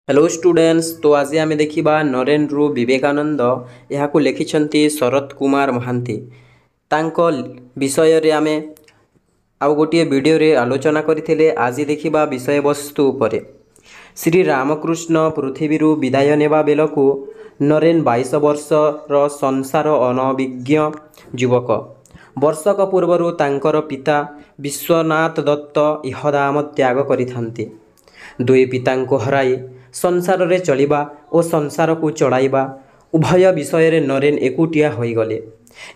Hello students, ତ ଆଜି ଆମେ ଦେଖିବା ନରେନରୁ ବିବେକାନନ୍ଦ। ଏହାକୁ ଲେଖିଛନ୍ତି ଶରତ କୁମାର ମହାନ୍ତି। ତାଙ୍କ ବିଷୟରେ ଆମେ ଆଉ ଗୋଟିଏ ଭିଡ଼ିଓରେ ଆଲୋଚନା କରିଥିଲେ। ଆଜି ଦେଖିବା ବିଷୟବସ୍ତୁ ଉପରେ। ଶ୍ରୀ ରାମକୃଷ୍ଣ ପୃଥିବୀରୁ ବିଦାୟ ନେବା ବେଳକୁ ନରେନ 22 ବର୍ଷର ସଂସାର ଅନଭିଜ୍ଞ ଯୁବକ। ବର୍ଷକ ପୂର୍ବରୁ ତାଙ୍କର ପିତା ବିଶ୍ୱନାଥ ଦତ୍ତ ଇହଧାମ ତ୍ୟାଗ କରିଥାନ୍ତି। ଦୁଇ ପିତାଙ୍କୁ ହରାଇ ସଂସାରରେ ଚଳିବା ଓ ସଂସାରକୁ ଚଳାଇବା ଉଭୟ ବିଷୟରେ ନରେନ ଏକୁଟିଆ ହୋଇଗଲେ।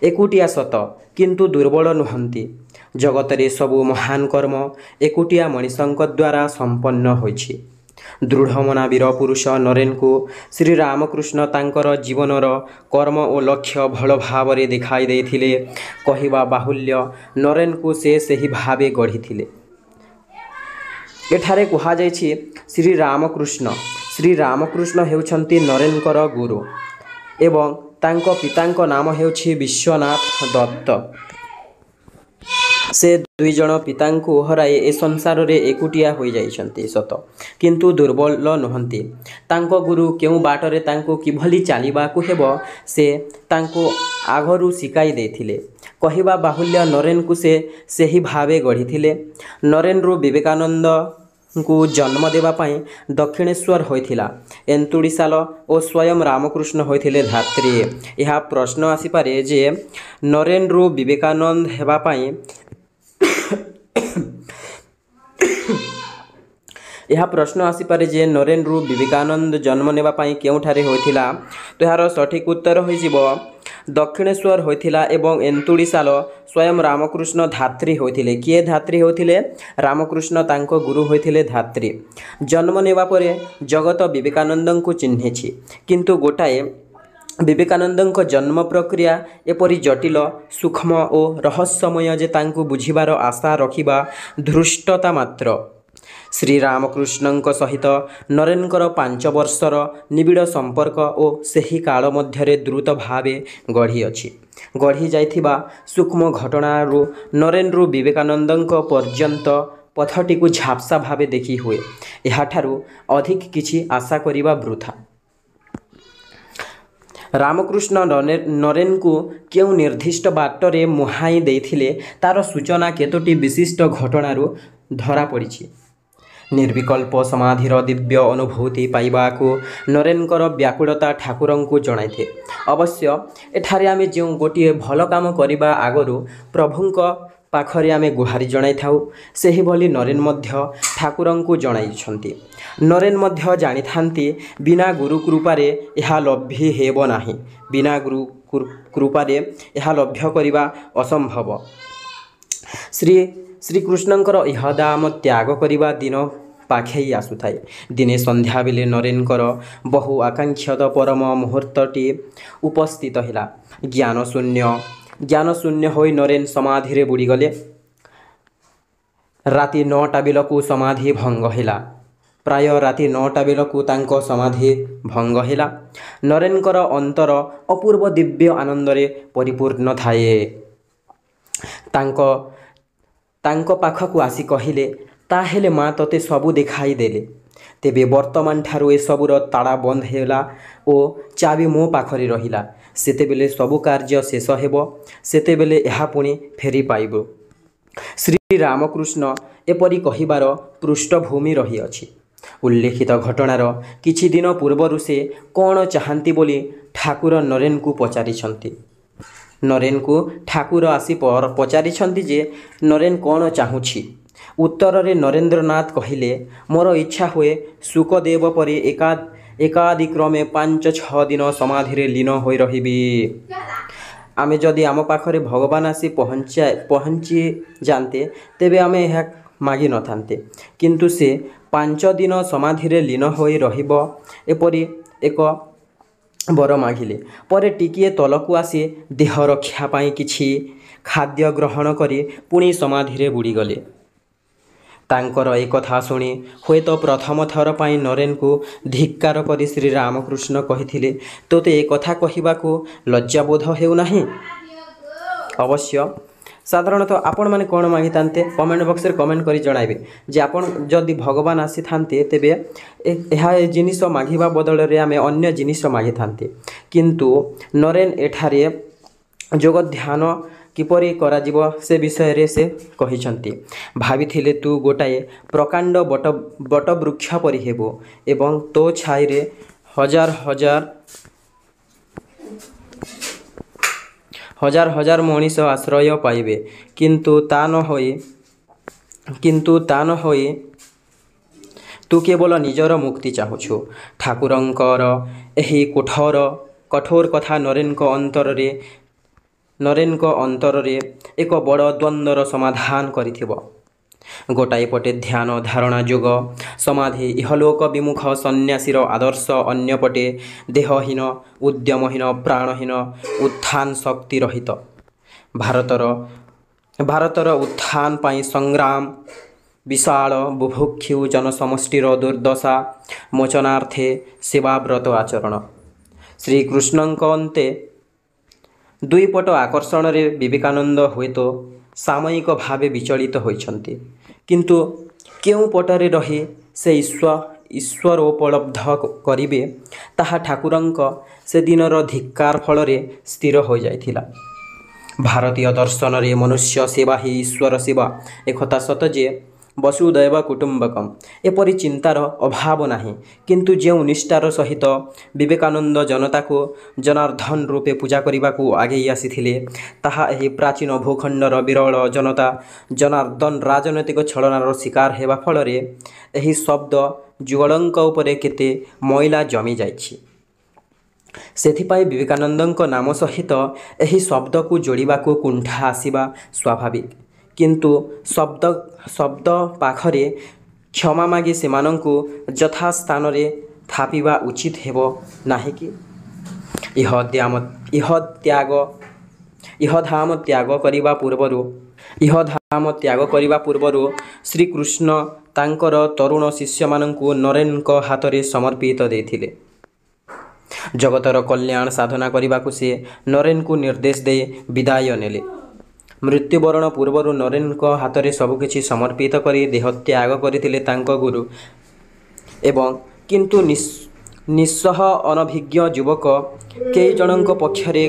ଏକୁଟିଆ ସତ, କିନ୍ତୁ ଦୁର୍ବଳ ନୁହନ୍ତି। ଜଗତରେ ସବୁ ମହାନ କର୍ମ ଏକୁଟିଆ ମଣିଷଙ୍କ ଦ୍ୱାରା ସମ୍ପନ୍ନ ହୋଇଛି। ଦୃଢ଼ମନା ବୀର ପୁରୁଷ ନରେନକୁ ଶ୍ରୀରାମକୃଷ୍ଣ ତାଙ୍କର ଜୀବନର କର୍ମ ଓ ଲକ୍ଷ୍ୟ ଭଲ ଭାବରେ ଦେଖାଇ ଦେଇଥିଲେ। କହିବା ବାହୁଲ୍ୟ, ନରେନକୁ ସେ ସେହି ଭାବେ ଗଢ଼ିଥିଲେ। ଏଠାରେ କୁହାଯାଇଛି ଶ୍ରୀରାମକୃଷ୍ଣ। ଶ୍ରୀରାମକୃଷ୍ଣ ହେଉଛନ୍ତି ନରେନଙ୍କର ଗୁରୁ ଏବଂ ତାଙ୍କ ପିତାଙ୍କ ନାମ ହେଉଛି ବିଶ୍ୱନାଥ ଦତ୍ତ। ସେ ଦୁଇ ଜଣ ପିତାଙ୍କୁ ହରାଇ ଏ ସଂସାରରେ ଏକୁଟିଆ ହୋଇଯାଇଛନ୍ତି ସତ, କିନ୍ତୁ ଦୁର୍ବଳ ନୁହନ୍ତି। ତାଙ୍କ ଗୁରୁ କେଉଁ ବାଟରେ ତାଙ୍କୁ କିଭଳି ଚାଲିବାକୁ ହେବ, ସେ ତାଙ୍କୁ ଆଗରୁ ଶିଖାଇ ଦେଇଥିଲେ। କହିବା ବାହୁଲ୍ୟ, ନରେନକୁ ସେ ସେହି ଭାବେ ଗଢ଼ିଥିଲେ। ନରେନରୁ ବିବେକାନନ୍ଦଙ୍କୁ ଜନ୍ମ ଦେବା ପାଇଁ ଦକ୍ଷିଣେଶ୍ୱର ହୋଇଥିଲା ଏନ୍ତୁଡ଼ିଶାଳ ଓ ସ୍ୱୟଂ ରାମକୃଷ୍ଣ ହୋଇଥିଲେ ଧାତ୍ରୀ। ଏହା ପ୍ରଶ୍ନ ଆସିପାରେ ଯେ ନରେନରୁ ବିବେକାନନ୍ଦ ହେବା ପାଇଁ, ଏହା ପ୍ରଶ୍ନ ଆସିପାରେ ଯେ ନରେନରୁ ବିବେକାନନ୍ଦ ଜନ୍ମ ନେବା ପାଇଁ କେଉଁଠାରେ ହୋଇଥିଲା? ତ ଏହାର ସଠିକ୍ ଉତ୍ତର ହୋଇଯିବ ଦକ୍ଷିଣେଶ୍ୱର ହୋଇଥିଲା ଏବଂ ଏନ୍ତୁଡ଼ିଶାଳ ସ୍ୱୟଂ ରାମକୃଷ୍ଣ ଧାତ୍ରୀ ହୋଇଥିଲେ। କିଏ ଧାତ୍ରୀ ହୋଇଥିଲେ? ରାମକୃଷ୍ଣ ତାଙ୍କ ଗୁରୁ ହୋଇଥିଲେ ଧାତ୍ରୀ। ଜନ୍ମ ନେବା ପରେ ଜଗତ ବିବେକାନନ୍ଦଙ୍କୁ ଚିହ୍ନିଛି, କିନ୍ତୁ ଗୋଟାଏ ବିବେକାନନ୍ଦଙ୍କ ଜନ୍ମ ପ୍ରକ୍ରିୟା ଏପରି ଜଟିଳ, ସୂକ୍ଷ୍ମ ଓ ରହସ୍ୟମୟ ଯେ ତାଙ୍କୁ ବୁଝିବାର ଆଶା ରଖିବା ଧୃଷ୍ଟତା ମାତ୍ର। ଶ୍ରୀରାମକୃଷ୍ଣଙ୍କ ସହିତ ନରେନଙ୍କର 5 ବର୍ଷର ନିବିଡ଼ ସମ୍ପର୍କ ଓ ସେହି କାଳ ମଧ୍ୟରେ ଦ୍ରୁତ ଭାବେ ଗଢ଼ିଅଛି ଗଢ଼ି ଯାଇଥିବା ସୂକ୍ଷ୍ମ ଘଟଣାରୁ ନରେନରୁ ବିବେକାନନ୍ଦଙ୍କ ପର୍ଯ୍ୟନ୍ତ ପଥଟିକୁ ଝାପ୍ସା ଭାବେ ଦେଖି ହୁଏ। ଏହାଠାରୁ ଅଧିକ କିଛି ଆଶା କରିବା ବୃଥା। ରାମକୃଷ୍ଣ ନରେନଙ୍କୁ କେଉଁ ନିର୍ଦ୍ଦିଷ୍ଟ ବାଟରେ ମୁହାଁଇ ଦେଇଥିଲେ, ତା'ର ସୂଚନା କେତୋଟି ବିଶିଷ୍ଟ ଘଟଣାରୁ ଧରାପଡ଼ିଛି। ନିର୍ବିକଳ୍ପ ସମାଧିର ଦିବ୍ୟ ଅନୁଭୂତି ପାଇବାକୁ ନରେନଙ୍କର ବ୍ୟାକୁଳତା ଠାକୁରଙ୍କୁ ଜଣାଇଥିଲେ। ଅବଶ୍ୟ ଏଠାରେ ଆମେ ଯେଉଁ ଗୋଟିଏ ଭଲ କାମ କରିବା ଆଗରୁ ପ୍ରଭୁଙ୍କ ପାଖରେ ଆମେ ଗୁହାରି ଜଣାଇଥାଉ, ସେହିଭଳି ନରେନ ମଧ୍ୟ ଠାକୁରଙ୍କୁ ଜଣାଇଛନ୍ତି। ନରେନ ମଧ୍ୟ ଜାଣିଥାନ୍ତି, ବିନା ଗୁରୁ କୃପାରେ ଏହା ଲଭ୍ୟ ହେବ ନାହିଁ। ବିନା ଗୁରୁ କୃପାରେ ଏହା ଲଭ୍ୟ କରିବା ଅସମ୍ଭବ। ଶ୍ରୀ ଶ୍ରୀକୃଷ୍ଣଙ୍କର ଇହଧାମ ତ୍ୟାଗ କରିବା ଦିନ ପାଖେଇ ଆସୁଥାଏ। ଦିନେ ସନ୍ଧ୍ୟାବେଳେ ନରେନଙ୍କର ବହୁ ଆକାଂକ୍ଷିତ ପରମ ମୁହୂର୍ତ୍ତଟି ଉପସ୍ଥିତ ହେଲା। ଜ୍ଞାନଶୂନ୍ୟ ହୋଇ ନରେନ ସମାଧିରେ ବୁଡ଼ିଗଲେ। ରାତି 9ଟା ବେଳକୁ ସମାଧି ଭଙ୍ଗ ହେଲା। ପ୍ରାୟ ରାତି 9ଟା ବେଳକୁ ତାଙ୍କ ସମାଧି ଭଙ୍ଗ ହେଲା। ନରେନଙ୍କର ଅନ୍ତର ଅପୂର୍ବ ଦିବ୍ୟ ଆନନ୍ଦରେ ପରିପୂର୍ଣ୍ଣ ଥାଏ। ତାଙ୍କ ପାଖକୁ ଆସି କହିଲେ, ତାହେଲେ ମା ତୋତେ ସବୁ ଦେଖାଇ ଦେଲେ। ତେବେ ବର୍ତ୍ତମାନ ଠାରୁ ଏସବୁର ତାଳା ବନ୍ଦ ହେଲା ଓ ଚାବି ମୋ ପାଖରେ ରହିଲା। ସେତେବେଳେ ସବୁ କାର୍ଯ୍ୟ ଶେଷ ହେବ, ସେତେବେଳେ ଏହା ପୁଣି ଫେରି ପାଇବୁ। ଶ୍ରୀରାମକୃଷ୍ଣ ଏପରି କହିବାର ପୃଷ୍ଠଭୂମି ରହିଅଛି। ଉଲ୍ଲେଖିତ ଘଟଣାର କିଛି ଦିନ ପୂର୍ବରୁ ସେ କ'ଣ ଚାହାନ୍ତି ବୋଲି ଠାକୁର ନରେନକୁ ପଚାରିଛନ୍ତି। ନରେନକୁ ଠାକୁର ଆସି ପଚାରିଛନ୍ତି ଯେ ନରେନ କ'ଣ ଚାହୁଁଛି? ଉତ୍ତରରେ ନରେନ୍ଦ୍ରନାଥ କହିଲେ, ମୋର ଇଚ୍ଛା ହୁଏ ଶୁକଦେବ ପରି ଏକାଦିକ୍ରମେ 5 6 ଦିନ ସମାଧିରେ ଲୀନ ହୋଇ ରହିବି। ଆମେ ଯଦି ଆମ ପାଖରେ ଭଗବାନ ଆସି ପହଞ୍ଚି ଯାଆନ୍ତେ, ତେବେ ଆମେ ଏହା ମାଗିନଥାନ୍ତେ। କିନ୍ତୁ ସେ 5 ଦିନ ସମାଧିରେ ଲୀନ ହୋଇ ରହିବ, ଏପରି ଏକ ବର ମାଗିଲେ। ପରେ ଟିକିଏ ତଳକୁ ଆସି ଦେହ ରକ୍ଷା ପାଇଁ କିଛି ଖାଦ୍ୟ ଗ୍ରହଣ କରି ପୁଣି ସମାଧିରେ ବୁଡ଼ିଗଲେ। ତାଙ୍କର ଏକଥା ଶୁଣି ହୁଏତ ପ୍ରଥମ ଥର ପାଇଁ ନରେନକୁ ଧିକ୍କାର କରି ଶ୍ରୀରାମକୃଷ୍ଣ କହିଥିଲେ, ତୋତେ ଏକଥା କହିବାକୁ ଲଜ୍ଜାବୋଧ ହେଉନାହିଁ? ଅବଶ୍ୟ ସାଧାରଣତଃ ଆପଣମାନେ କ'ଣ ମାଗିଥାନ୍ତେ କମେଣ୍ଟ ବକ୍ସରେ କମେଣ୍ଟ କରି ଜଣାଇବେ ଯେ ଆପଣ ଯଦି ଭଗବାନ ଆସିଥାନ୍ତେ ତେବେ ଏହା ଏ ଜିନିଷ ମାଗିବା ବଦଳରେ ଆମେ ଅନ୍ୟ ଜିନିଷ ମାଗିଥାନ୍ତେ। କିନ୍ତୁ ନରେନ ଏଠାରେ ଯୋଗ ଧ୍ୟାନ କିପରି କରାଯିବ ସେ ବିଷୟରେ ସେ କହିଛନ୍ତି। ଭାବିଥିଲେ ତୁ ଗୋଟାଏ ପ୍ରକାଣ୍ଡ ବଟବୃକ୍ଷ ପରି ହେବୁ ଏବଂ ତୋ ଛାଇରେ ହଜାର ହଜାର ହଜାର ହଜାର ମଣିଷ ଆଶ୍ରୟ ପାଇବେ। କିନ୍ତୁ ତା ନ ହୋଇ ତୁ କେବଳ ନିଜର ମୁକ୍ତି ଚାହୁଁଛୁ। ଠାକୁରଙ୍କର ଏହି କଠୋର କଥା ନରେନଙ୍କ ଅନ୍ତରରେ ଏକ ବଡ଼ ଦ୍ୱନ୍ଦ୍ୱର ସମାଧାନ କରିଥିବ। ଗୋଟାଏ ପଟେ ଧ୍ୟାନ, ଧାରଣା, ଯୋଗ, ସମାଧି ଇହଲୋକ ବିମୁଖ ସନ୍ନ୍ୟାସୀର ଆଦର୍ଶ, ଅନ୍ୟପଟେ ଦେହହୀନ, ଉଦ୍ୟମହୀନ, ପ୍ରାଣହୀନ, ଉତ୍ଥାନ ଶକ୍ତି ରହିତ ଭାରତର ଉତ୍ଥାନ ପାଇଁ ସଂଗ୍ରାମ, ବିଶାଳ ବୁଭୁକ୍ଷୁ ଜନସମଷ୍ଟିର ଦୁର୍ଦ୍ଦଶା ମୋଚନାର୍ଥେ ସେବାବ୍ରତ ଆଚରଣ। ଶ୍ରୀକୃଷ୍ଣଙ୍କ ଅନ୍ତେ ଦୁଇପଟ ଆକର୍ଷଣରେ ବିବେକାନନ୍ଦ ହୁଏତ ସାମୟିକ ଭାବେ ବିଚଳିତ ହୋଇଛନ୍ତି, କିନ୍ତୁ କେଉଁ ପଟରେ ରହି ସେ ଈଶ୍ୱରୋପଲବ୍ଧ କରିବେ ତାହା ଠାକୁରଙ୍କ ସେଦିନର ଧିକ୍କାର ଫଳରେ ସ୍ଥିର ହୋଇଯାଇଥିଲା। ଭାରତୀୟ ଦର୍ଶନରେ ମନୁଷ୍ୟ ସେବା ହିଁ ଈଶ୍ୱର ସେବା। ଏକଥା ସତ ଯେ ବସୁଧୈବ କୁଟୁମ୍ବକମ୍ ଏପରି ଚିନ୍ତାର ଅଭାବ ନାହିଁ, କିନ୍ତୁ ଯେଉଁ ନିଷ୍ଠାର ସହିତ ବିବେକାନନ୍ଦ ଜନତାକୁ ଜନାର୍ଦ୍ଦନ ରୂପେ ପୂଜା କରିବାକୁ ଆଗେଇ ଆସିଥିଲେ ତାହା ଏହି ପ୍ରାଚୀନ ଭୂଖଣ୍ଡର ବିରଳ ଜନତା ଜନାର୍ଦ୍ଦନ ରାଜନୈତିକ ଛଳନାର ଶିକାର ହେବା ଫଳରେ ଏହି ଶବ୍ଦ ଯୁଗଳଙ୍କ ଉପରେ କେତେ ମଇଳା ଜମିଯାଇଛି। ସେଥିପାଇଁ ବିବେକାନନ୍ଦଙ୍କ ନାମ ସହିତ ଏହି ଶବ୍ଦକୁ ଯୋଡ଼ିବାକୁ କୁଣ୍ଠା ଆସିବା ସ୍ୱାଭାବିକ। କିନ୍ତୁ ଶବ୍ଦ ପାଖରେ କ୍ଷମା ମାଗି ସେମାନଙ୍କୁ ଯଥାସ୍ଥାନରେ ଥାପିବା ଉଚିତ ହେବ ନାହିଁ କି? ଇହଧାମ ତ୍ୟାଗ କରିବା ପୂର୍ବରୁ ଶ୍ରୀକୃଷ୍ଣ ତାଙ୍କର ତରୁଣ ଶିଷ୍ୟମାନଙ୍କୁ ନରେନଙ୍କ ହାତରେ ସମର୍ପିତ ଦେଇଥିଲେ। ଜଗତର କଲ୍ୟାଣ ସାଧନା କରିବାକୁ ସେ ନରେନଙ୍କୁ ନିର୍ଦ୍ଦେଶ ଦେଇ ବିଦାୟ ନେଲେ। ମୃତ୍ୟୁବରଣ ପୂର୍ବରୁ ନରେନଙ୍କ ହାତରେ ସବୁକିଛି ସମର୍ପିତ କରି ଦେହତ୍ୟାଗ କରିଥିଲେ ତାଙ୍କ ଗୁରୁ ଏବଂ କିନ୍ତୁ ନିଃସହ ଅନଭିଜ୍ଞ ଯୁବକ କେଇ ଜଣଙ୍କ ପକ୍ଷରେ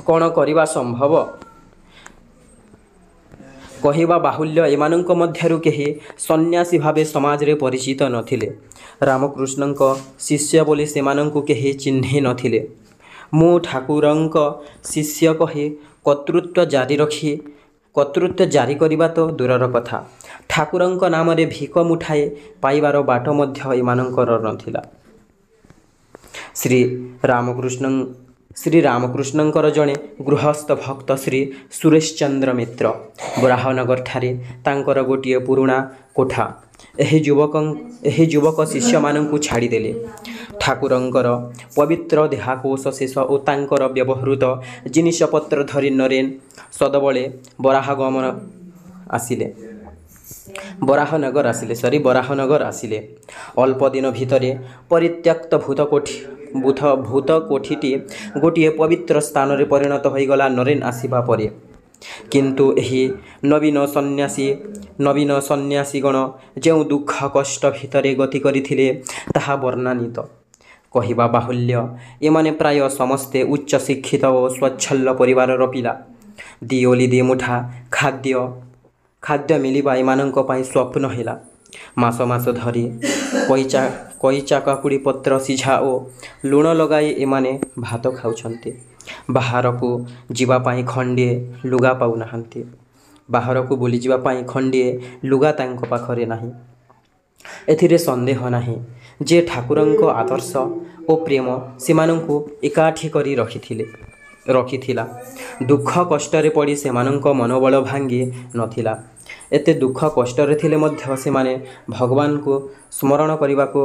କ'ଣ କରିବା ସମ୍ଭବ? କହିବା ବାହୁଲ୍ୟ, ଏମାନଙ୍କ ମଧ୍ୟରୁ କେହି ସନ୍ନ୍ୟାସୀ ଭାବେ ସମାଜରେ ପରିଚିତ ନଥିଲେ। ରାମକୃଷ୍ଣଙ୍କ ଶିଷ୍ୟ ବୋଲି ସେମାନଙ୍କୁ କେହି ଚିହ୍ନି ନଥିଲେ। ମୁଁ ଠାକୁରଙ୍କ ଶିଷ୍ୟ କହି କର୍ତ୍ତୃତ୍ୱ ଜାରି କରିବା ତ ଦୂରର କଥା, ଠାକୁରଙ୍କ ନାମରେ ଭିକ ମୁଠାଏ ପାଇବାର ବାଟ ମଧ୍ୟ ଏମାନଙ୍କର ନଥିଲା। ଶ୍ରୀରାମକୃଷ୍ଣଙ୍କର ଜଣେ ଗୃହସ୍ଥ ଭକ୍ତ ଶ୍ରୀ ସୁରେଶଚନ୍ଦ୍ର ମିତ୍ର, ବରାହନଗରଠାରେ ତାଙ୍କର ଗୋଟିଏ ପୁରୁଣା କୋଠା ଏହି ଯୁବକ ଶିଷ୍ୟମାନଙ୍କୁ ଛାଡ଼ିଦେଲେ। ଠାକୁରଙ୍କର ପବିତ୍ର ଦେହାବଶେଷ ଶେଷ ଓ ତାଙ୍କର ବ୍ୟବହୃତ ଜିନିଷପତ୍ର ଧରି ନରେନ ସଦବଳେ ବରାହନଗର ଆସିଲେ। ଅଳ୍ପ ଦିନ ଭିତରେ ପରିତ୍ୟକ୍ତ ଭୂତକୋଠିଟି ଗୋଟିଏ ପବିତ୍ର ସ୍ଥାନରେ ପରିଣତ ହୋଇଗଲା ନରେନ ଆସିବା ପରେ। କିନ୍ତୁ ଏହି ନବୀନ ସନ୍ନ୍ୟାସୀଗଣ ଯେଉଁ ଦୁଃଖ କଷ୍ଟ ଭିତରେ ଗତି କରିଥିଲେ ତାହା ବର୍ଣ୍ଣାତୀତ। କହିବା ବାହୁଲ୍ୟ, ଏମାନେ ପ୍ରାୟ ସମସ୍ତେ ଉଚ୍ଚଶିକ୍ଷିତ ଓ ସ୍ୱଚ୍ଛଳ ପରିବାରର ପିଲା। ଦିଓଳି ଦିମୁଠା ଖାଦ୍ୟ ମିଳିବା ଏମାନଙ୍କ ପାଇଁ ସ୍ୱପ୍ନ ହେଲା। ମାସ ମାସ ଧରି କଇଚା କାକୁଡ଼ି ପତ୍ର ସିଝା ଓ ଲୁଣ ଲଗାଇ ଏମାନେ ଭାତ ଖାଉଛନ୍ତି। ବାହାରକୁ ଯିବା ପାଇଁ ଖଣ୍ଡିଏ ଲୁଗା ପାଉନାହାନ୍ତି। ବାହାରକୁ ବୁଲିଯିବା ପାଇଁ ଖଣ୍ଡିଏ ଲୁଗା ତାଙ୍କ ପାଖରେ ନାହିଁ। ଏଥିରେ ସନ୍ଦେହ ନାହିଁ ଯେ ଠାକୁରଙ୍କ ଆଦର୍ଶ ଓ ପ୍ରେମ ସେମାନଙ୍କୁ ଏକାଠି କରି ରଖିଥିଲା। ଦୁଃଖ କଷ୍ଟରେ ପଡ଼ି ସେମାନଙ୍କ ମନୋବଳ ଭାଙ୍ଗି ନଥିଲା। ଏତେ ଦୁଃଖ କଷ୍ଟରେ ଥିଲେ ମଧ୍ୟ ସେମାନେ ଭଗବାନଙ୍କୁ ସ୍ମରଣ କରିବାକୁ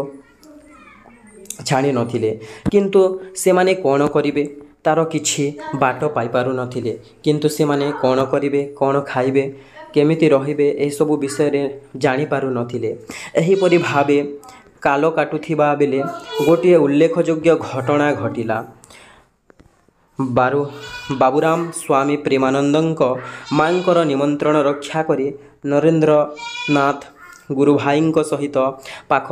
ଛାଡ଼ି ନଥିଲେ। କିନ୍ତୁ ସେମାନେ କ'ଣ କରିବେ ତାର କିଛି ବାଟ ପାଇପାରୁନଥିଲେ। କିନ୍ତୁ ସେମାନେ କ'ଣ କରିବେ, କ'ଣ ଖାଇବେ, କେମିତି ରହିବେ ଏସବୁ ବିଷୟରେ ଜାଣିପାରୁନଥିଲେ। ଏହିପରି ଭାବେ କାଳ କାଟୁଥିବା ବେଳେ ଗୋଟିଏ ଉଲ୍ଲେଖଯୋଗ୍ୟ ଘଟଣା ଘଟିଲା। ବାବୁରାମ ସ୍ୱାମୀ ପ୍ରେମାନନ୍ଦଙ୍କ ମାଙ୍କର ନିମନ୍ତ୍ରଣ ରକ୍ଷା କରି ନରେନ୍ଦ୍ରନାଥ ଗୁରୁଭାଇଙ୍କ ସହିତ ପାଖ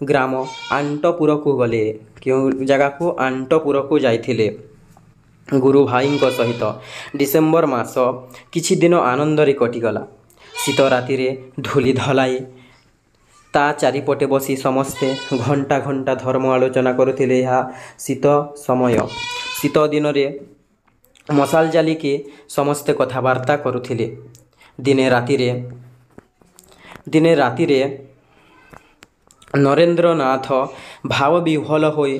ଗ୍ରାମ ଆଣ୍ଟପୁରକୁ ଗଲେ। କେଉଁ ଜାଗାକୁ? ଆଣ୍ଟପୁରକୁ ଯାଇଥିଲେ ଗୁରୁ ଭାଇଙ୍କ ସହିତ। ଡିସେମ୍ବର ମାସ କିଛି ଦିନ ଆନନ୍ଦରେ କଟିଗଲା। ଶୀତ ରାତିରେ ଧୂଳି ଧଲାଇ ତା ଚାରିପଟେ ବସି ସମସ୍ତେ ଘଣ୍ଟା ଘଣ୍ଟା ଧର୍ମ ଆଲୋଚନା କରୁଥିଲେ। ଏହା ଶୀତ ସମୟ, ଶୀତ ଦିନରେ ମଶାଲ ଜାଲିକି ସମସ୍ତେ କଥାବାର୍ତ୍ତା କରୁଥିଲେ। ଦିନେ ରାତିରେ ନରେନ୍ଦ୍ରନାଥ ଭାବବିହ୍ୱଳ ହୋଇ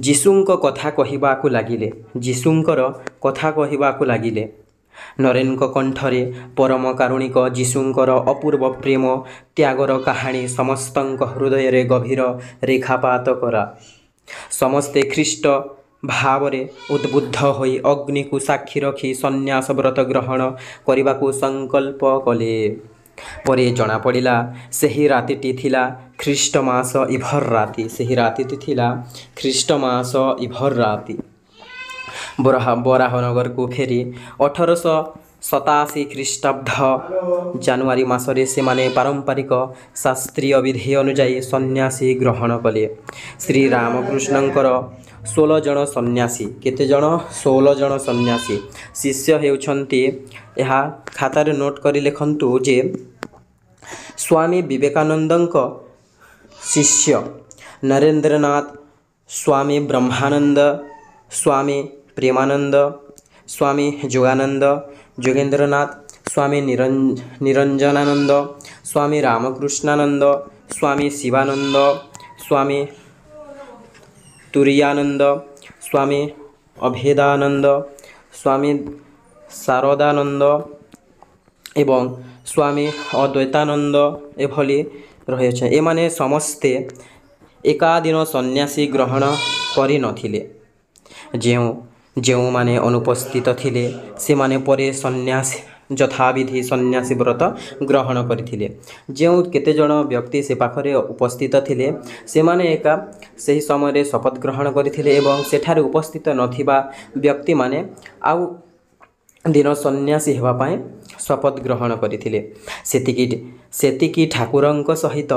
ଯୀଶୁଙ୍କ କଥା କହିବାକୁ ଲାଗିଲେ। ଯୀଶୁଙ୍କର କଥା କହିବାକୁ ଲାଗିଲେ। ନରେନଙ୍କ କଣ୍ଠରେ ପରମ କାରୁଣିକ ଯୀଶୁଙ୍କର ଅପୂର୍ବ ପ୍ରେମ ତ୍ୟାଗର କାହାଣୀ ସମସ୍ତଙ୍କ ହୃଦୟରେ ଗଭୀର ରେଖାପାତ କଲା। ସମସ୍ତେ ଖ୍ରୀଷ୍ଟ ଭାବରେ ଉଦ୍ବୁଦ୍ଧ ହୋଇ ଅଗ୍ନିକୁ ସାକ୍ଷୀ ରଖି ସନ୍ନ୍ୟାସ ବ୍ରତ ଗ୍ରହଣ କରିବାକୁ ସଂକଳ୍ପ କଲେ। ପରେ ଜଣାପଡ଼ିଲା, ସେହି ରାତିଟି ଥିଲା ଖ୍ରୀଷ୍ଟମାସ ଇଭର ରାତି। ସେହି ରାତିଟି ଥିଲା ଖ୍ରୀଷ୍ଟମାସ ଇଭର ରାତି। ବରାହନଗରକୁ ଫେରି 1887 ଖ୍ରୀଷ୍ଟାବ୍ଦ ଜାନୁଆରୀ ମାସରେ ସେମାନେ ପାରମ୍ପରିକ ଶାସ୍ତ୍ରୀୟ ବିଧି ଅନୁଯାୟୀ ସନ୍ନ୍ୟାସୀ ଗ୍ରହଣ କଲେ। ଶ୍ରୀରାମକୃଷ୍ଣଙ୍କର 16 ଜଣ ସନ୍ନ୍ୟାସୀ। କେତେ ଜଣ? 16 ଜଣ ସନ୍ନ୍ୟାସୀ ଶିଷ୍ୟ ହେଉଛନ୍ତି। ଏହା ଖାତାରେ ନୋଟ୍ କରି ଲେଖନ୍ତୁ ଯେ ସ୍ୱାମୀ ବିବେକାନନ୍ଦଙ୍କ ଶିଷ୍ୟ ନରେନ୍ଦ୍ରନାଥ, ସ୍ୱାମୀ ବ୍ରହ୍ମାନନ୍ଦ, ସ୍ୱାମୀ ପ୍ରେମାନନ୍ଦ, ସ୍ୱାମୀ ଯୋଗାନନ୍ଦ, ଯୋଗେନ୍ଦ୍ରନାଥ, ସ୍ୱାମୀ ନିରଞ୍ଜନାନନ୍ଦ, ସ୍ୱାମୀ ରାମକୃଷ୍ଣାନନ୍ଦ, ସ୍ୱାମୀ ଶିବାନନ୍ଦ, ସ୍ୱାମୀ ତୁରିୟାନନ୍ଦ, ସ୍ୱାମୀ ଅଭେଦାନନ୍ଦ, ସ୍ୱାମୀ ଶାରଦାନନ୍ଦ ଏବଂ ସ୍ୱାମୀ ଅଦ୍ୱୈତାନନ୍ଦ ଏଭଳି ରହିଅଛନ୍ତି। ଏମାନେ ସମସ୍ତେ ଏକାଦିନ ସନ୍ନ୍ୟାସୀ ଗ୍ରହଣ କରିନଥିଲେ। ଯେଉଁମାନେ ଅନୁପସ୍ଥିତ ଥିଲେ, ସେମାନେ ପରେ ସନ୍ନ୍ୟାସୀ ଯଥାବିଧି ସନ୍ନ୍ୟାସୀ ବ୍ରତ ଗ୍ରହଣ କରିଥିଲେ। ଯେଉଁ କେତେଜଣ ବ୍ୟକ୍ତି ସେ ପାଖରେ ଉପସ୍ଥିତ ଥିଲେ, ସେମାନେ ଏକା ସେହି ସମୟରେ ଶପଥ ଗ୍ରହଣ କରିଥିଲେ ଏବଂ ସେଠାରେ ଉପସ୍ଥିତ ନଥିବା ବ୍ୟକ୍ତିମାନେ ଆଉ ଦିନ ସନ୍ନ୍ୟାସୀ ହେବା ପାଇଁ ଶପଥ ଗ୍ରହଣ କରିଥିଲେ। ସେତିକି ଠାକୁରଙ୍କ ସହିତ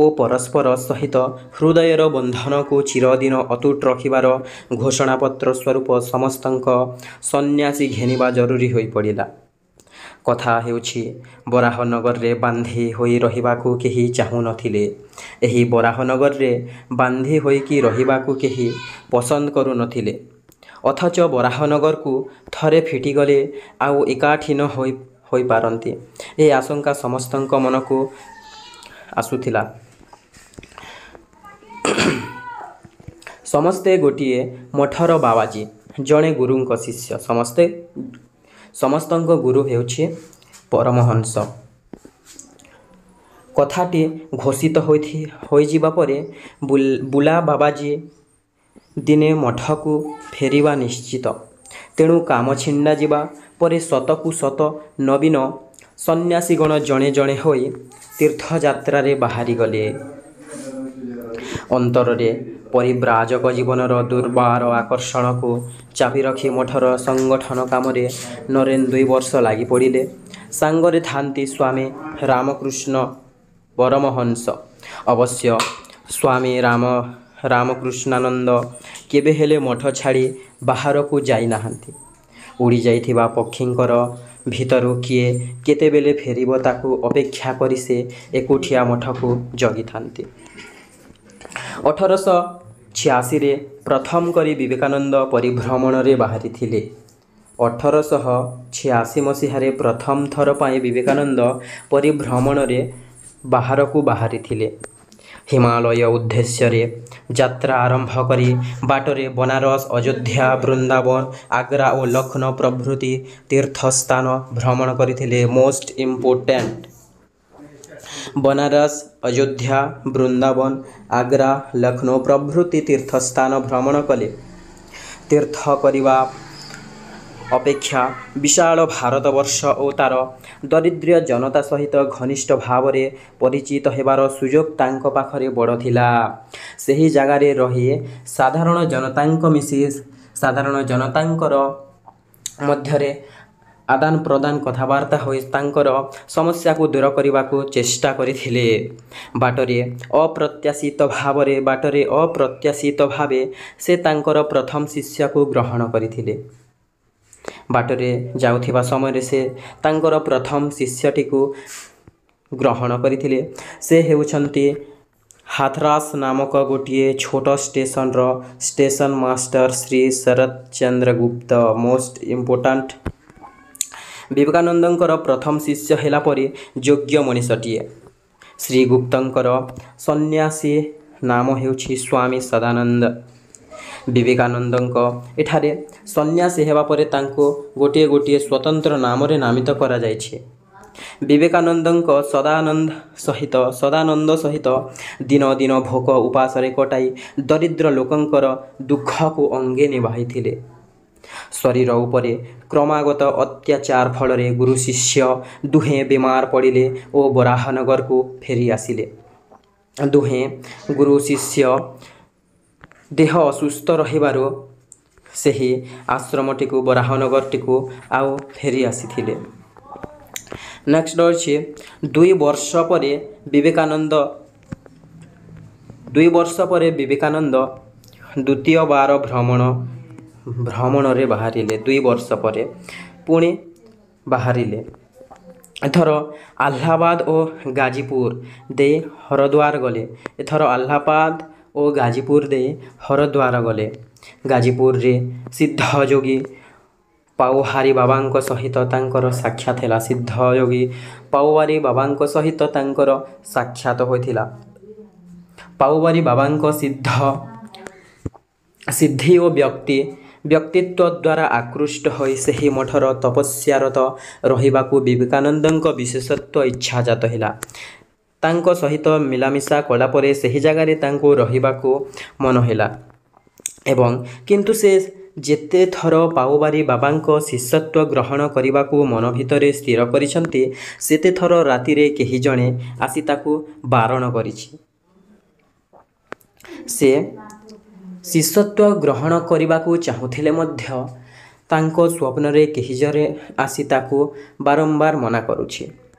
ଓ ପରସ୍ପର ସହିତ ହୃଦୟର ବନ୍ଧନକୁ ଚିରଦିନ ଅତୁଟ ରଖିବାର ଘୋଷଣାପତ୍ର ସ୍ୱରୂପ ସମସ୍ତଙ୍କ ସନ୍ନ୍ୟାସୀ ଘେନିବା ଜରୁରୀ ହୋଇପଡ଼ିଲା। କଥା ହେଉଛି, ବରାହନଗରରେ ବାନ୍ଧି ହୋଇ ରହିବାକୁ କେହି ଚାହୁଁନଥିଲେ। ଏହି ବରାହନଗରରେ ବାନ୍ଧି ହୋଇକି ରହିବାକୁ କେହି ପସନ୍ଦ କରୁନଥିଲେ। ଅଥଚ ବରାହନଗରକୁ ଥରେ ଫିଟିଗଲେ ଆଉ ଏକାଠି ନ ହୋଇପାରନ୍ତି, ଏ ଆଶଙ୍କା ସମସ୍ତଙ୍କ ମନକୁ ଆସୁଥିଲା। ସମସ୍ତେ ଗୋଟିଏ ମଠର ବାବାଜୀ, ଜଣେ ଗୁରୁଙ୍କ ଶିଷ୍ୟ। ସମସ୍ତଙ୍କ ଗୁରୁ ହେଉଛି ପରମହଂସ। କଥାଟି ଘୋଷିତ ହୋଇଯିବା ପରେ ବୁଲା ବାବାଜୀ ଦିନେ ମଠକୁ ଫେରିବା ନିଶ୍ଚିତ। ତେଣୁ କାମ ଛିଣ୍ଡାଯିବା ପରେ ଶତକୁ ଶତ ନବୀନ ସନ୍ନ୍ୟାସୀଗଣ ଜଣେ ଜଣେ ହୋଇ ତୀର୍ଥଯାତ୍ରାରେ ବାହାରିଗଲେ। ଅନ୍ତରରେ ପରିବ୍ରାଜକ ଜୀବନର ଦୁର୍ବାର ଆକର୍ଷଣକୁ ଚାପି ରଖି ମଠର ସଂଗଠନ କାମରେ ନରେନ 2 ବର୍ଷ ଲାଗିପଡ଼ିଲେ। ସାଙ୍ଗରେ ଥାନ୍ତି ସ୍ୱାମୀ ରାମକୃଷ୍ଣ ପରମହଂସ। ଅବଶ୍ୟ ସ୍ୱାମୀ ରାମକୃଷ୍ଣାନନ୍ଦ କେବେହେଲେ ମଠ ଛାଡ଼ି ବାହାରକୁ ଯାଇନାହାନ୍ତି। ଉଡ଼ିଯାଇଥିବା ପକ୍ଷୀଙ୍କର ଭିତରୁ କିଏ କେତେବେଳେ ଫେରିବ, ତାକୁ ଅପେକ୍ଷା କରି ସେ ଏକୁଟିଆ ମଠକୁ ଜଗିଥାନ୍ତି। 1886ରେ ପ୍ରଥମ କରି ବିବେକାନନ୍ଦ ପରିଭ୍ରମଣରେ ବାହାରିଥିଲେ। 1886 ମସିହାରେ ପ୍ରଥମ ଥର ପାଇଁ ବିବେକାନନ୍ଦ ପରିଭ୍ରମଣରେ ବାହାରକୁ ବାହାରିଥିଲେ। ହିମାଳୟ ଉଦ୍ଦେଶ୍ୟରେ ଯାତ୍ରା ଆରମ୍ଭ କରି ବାଟରେ ବନାରସ, ଅଯୋଧ୍ୟା, ବୃନ୍ଦାବନ, ଆଗ୍ରା ଓ ଲକ୍ଷ୍ନୌ ପ୍ରଭୃତି ତୀର୍ଥସ୍ଥାନ ଭ୍ରମଣ କରିଥିଲେ। Most important, Banaras, Ayodhya, Vrindavan, Agra, Lucknow ପ୍ରଭୃତି ତୀର୍ଥସ୍ଥାନ ଭ୍ରମଣ କଲେ। ତୀର୍ଥ କରିବା ଅପେକ୍ଷା ବିଶାଳ ଭାରତବର୍ଷ ଓ ତାର ଦରିଦ୍ର ଜନତା ସହିତ ଘନିଷ୍ଠ ଭାବରେ ପରିଚିତ ହେବାର ସୁଯୋଗ ତାଙ୍କ ପାଖରେ ବଡ଼ ଥିଲା। ସେହି ଜାଗାରେ ରହି ସାଧାରଣ ଜନତାଙ୍କ ମିଶି ସାଧାରଣ ଜନତାଙ୍କର ମଧ୍ୟରେ ଆଦାନ ପ୍ରଦାନ କଥାବାର୍ତ୍ତା ହୋଇ ତାଙ୍କର ସମସ୍ୟାକୁ ଦୂର କରିବାକୁ ଚେଷ୍ଟା କରିଥିଲେ। ବାଟରେ ଅପ୍ରତ୍ୟାଶିତ ଭାବେ ସେ ତାଙ୍କର ପ୍ରଥମ ଶିଷ୍ୟକୁ ଗ୍ରହଣ କରିଥିଲେ। ବାଟରେ ଯାଉଥିବା ସମୟରେ ସେ ତାଙ୍କର ପ୍ରଥମ ଶିଷ୍ୟଟିକୁ ଗ୍ରହଣ କରିଥିଲେ। ସେ ହେଉଛନ୍ତି ହାଥରାସ ନାମକ ଗୋଟିଏ ଛୋଟ ଷ୍ଟେସନର station master Shri Sarat Chandra Gupta. Most important, ବିବେକାନନ୍ଦଙ୍କର ପ୍ରଥମ ଶିଷ୍ୟ ହେଲା ପରି ଯୋଗ୍ୟ ମଣିଷଟିଏ। ଶ୍ରୀଗୁପ୍ତଙ୍କର ସନ୍ନ୍ୟାସୀ ନାମ ହେଉଛି ସ୍ୱାମୀ ସଦାନନ୍ଦ। ବିବେକାନନ୍ଦଙ୍କ ଏଠାରେ ସନ୍ନ୍ୟାସୀ ହେବା ପରେ ତାଙ୍କୁ ଗୋଟିଏ ଗୋଟିଏ ସ୍ୱତନ୍ତ୍ର ନାମରେ ନାମିତ କରାଯାଇଛି। ବିବେକାନନ୍ଦଙ୍କ ସଦାନନ୍ଦ ସହିତ ଦିନ ଦିନ ଭୋକ ଉପାସରେ କଟାଇ ଦରିଦ୍ର ଲୋକଙ୍କର ଦୁଃଖକୁ ଅଙ୍ଗେ ନିଭାଇଥିଲେ। ଶରୀର ଉପରେ କ୍ରମାଗତ ଅତ୍ୟାଚାର ଫଳରେ ଗୁରୁ ଶିଷ୍ୟ ଦୁହେଁ ବେମାର ପଡ଼ିଲେ ଓ ବରାହନଗରକୁ ଫେରି ଆସିଲେ। ଦୁହେଁ ଗୁରୁ ଶିଷ୍ୟ ଦେହ ଅସୁସ୍ଥ ରହିବାରୁ ସେହି ଆଶ୍ରମଟିକୁ, ବରାହନଗରଟିକୁ ଆଉ ଫେରି ଆସିଥିଲେ। ନେକ୍ସଟ ଅଛି, 2 ବର୍ଷ ପରେ ବିବେକାନନ୍ଦ 2 ବର୍ଷ ପରେ ବିବେକାନନ୍ଦ ଦ୍ୱିତୀୟ ବାର ଭ୍ରମଣରେ ବାହାରିଲେ। 2 ବର୍ଷ ପରେ ପୁଣି ବାହାରିଲେ। ଏଥର ଆହ୍ଲାବାଦ ଓ ଗାଜିପୁର ଦେଇ ହରଦ୍ୱାର ଗଲେ। ଏଥର ଆହ୍ଲାବାଦ ଓ ଗାଜିପୁର ଦେଇ ହରଦ୍ୱାର ଗଲେ। ଗାଜିପୁରରେ ସିଦ୍ଧଯୋଗୀ ପାଉହାରୀ ବାବାଙ୍କ ସହିତ ତାଙ୍କର ସାକ୍ଷାତ ହେଲା। ସିଦ୍ଧଯୋଗୀ ପାଉହାରୀ ବାବାଙ୍କ ସହିତ ତାଙ୍କର ସାକ୍ଷାତ ହୋଇଥିଲା। ପାଉହାରୀ ବାବାଙ୍କ ସିଦ୍ଧି ଓ ବ୍ୟକ୍ତିତ୍ୱ ଦ୍ୱାରା ଆକୃଷ୍ଟ ହୋଇ ସେହି ମଠର ତପସ୍ୟାରତ ରହିବାକୁ ବିବେକାନନ୍ଦଙ୍କ ବିଶେଷତ୍ୱ ଇଚ୍ଛାଜାତ ହେଲା। ତାଙ୍କ ସହିତ ମିଳାମିଶା କଲା ପରେ ସେହି ଜାଗାରେ ତାଙ୍କୁ ରହିବାକୁ ମନ ହେଲା ଏବଂ କିନ୍ତୁ ସେ ଯେତେ ଥର ପାଉବାରୀ ବାବାଙ୍କ ଶିଷ୍ୟତ୍ୱ ଗ୍ରହଣ କରିବାକୁ ମନ ଭିତରେ ସ୍ଥିର କରିଛନ୍ତି, ସେତେ ଥର ରାତିରେ କେହି ଜଣେ ଆସି ତାକୁ ବାରଣ କରିଛି। ସେ ଶିଷ୍ୟତ୍ୱ ଗ୍ରହଣ କରିବାକୁ ଚାହୁଁଥିଲେ ମଧ୍ୟ ତାଙ୍କ ସ୍ୱପ୍ନରେ କେହି ଜଣେ ଆସି ତାକୁ ବାରମ୍ବାର ମନା କରୁଛି।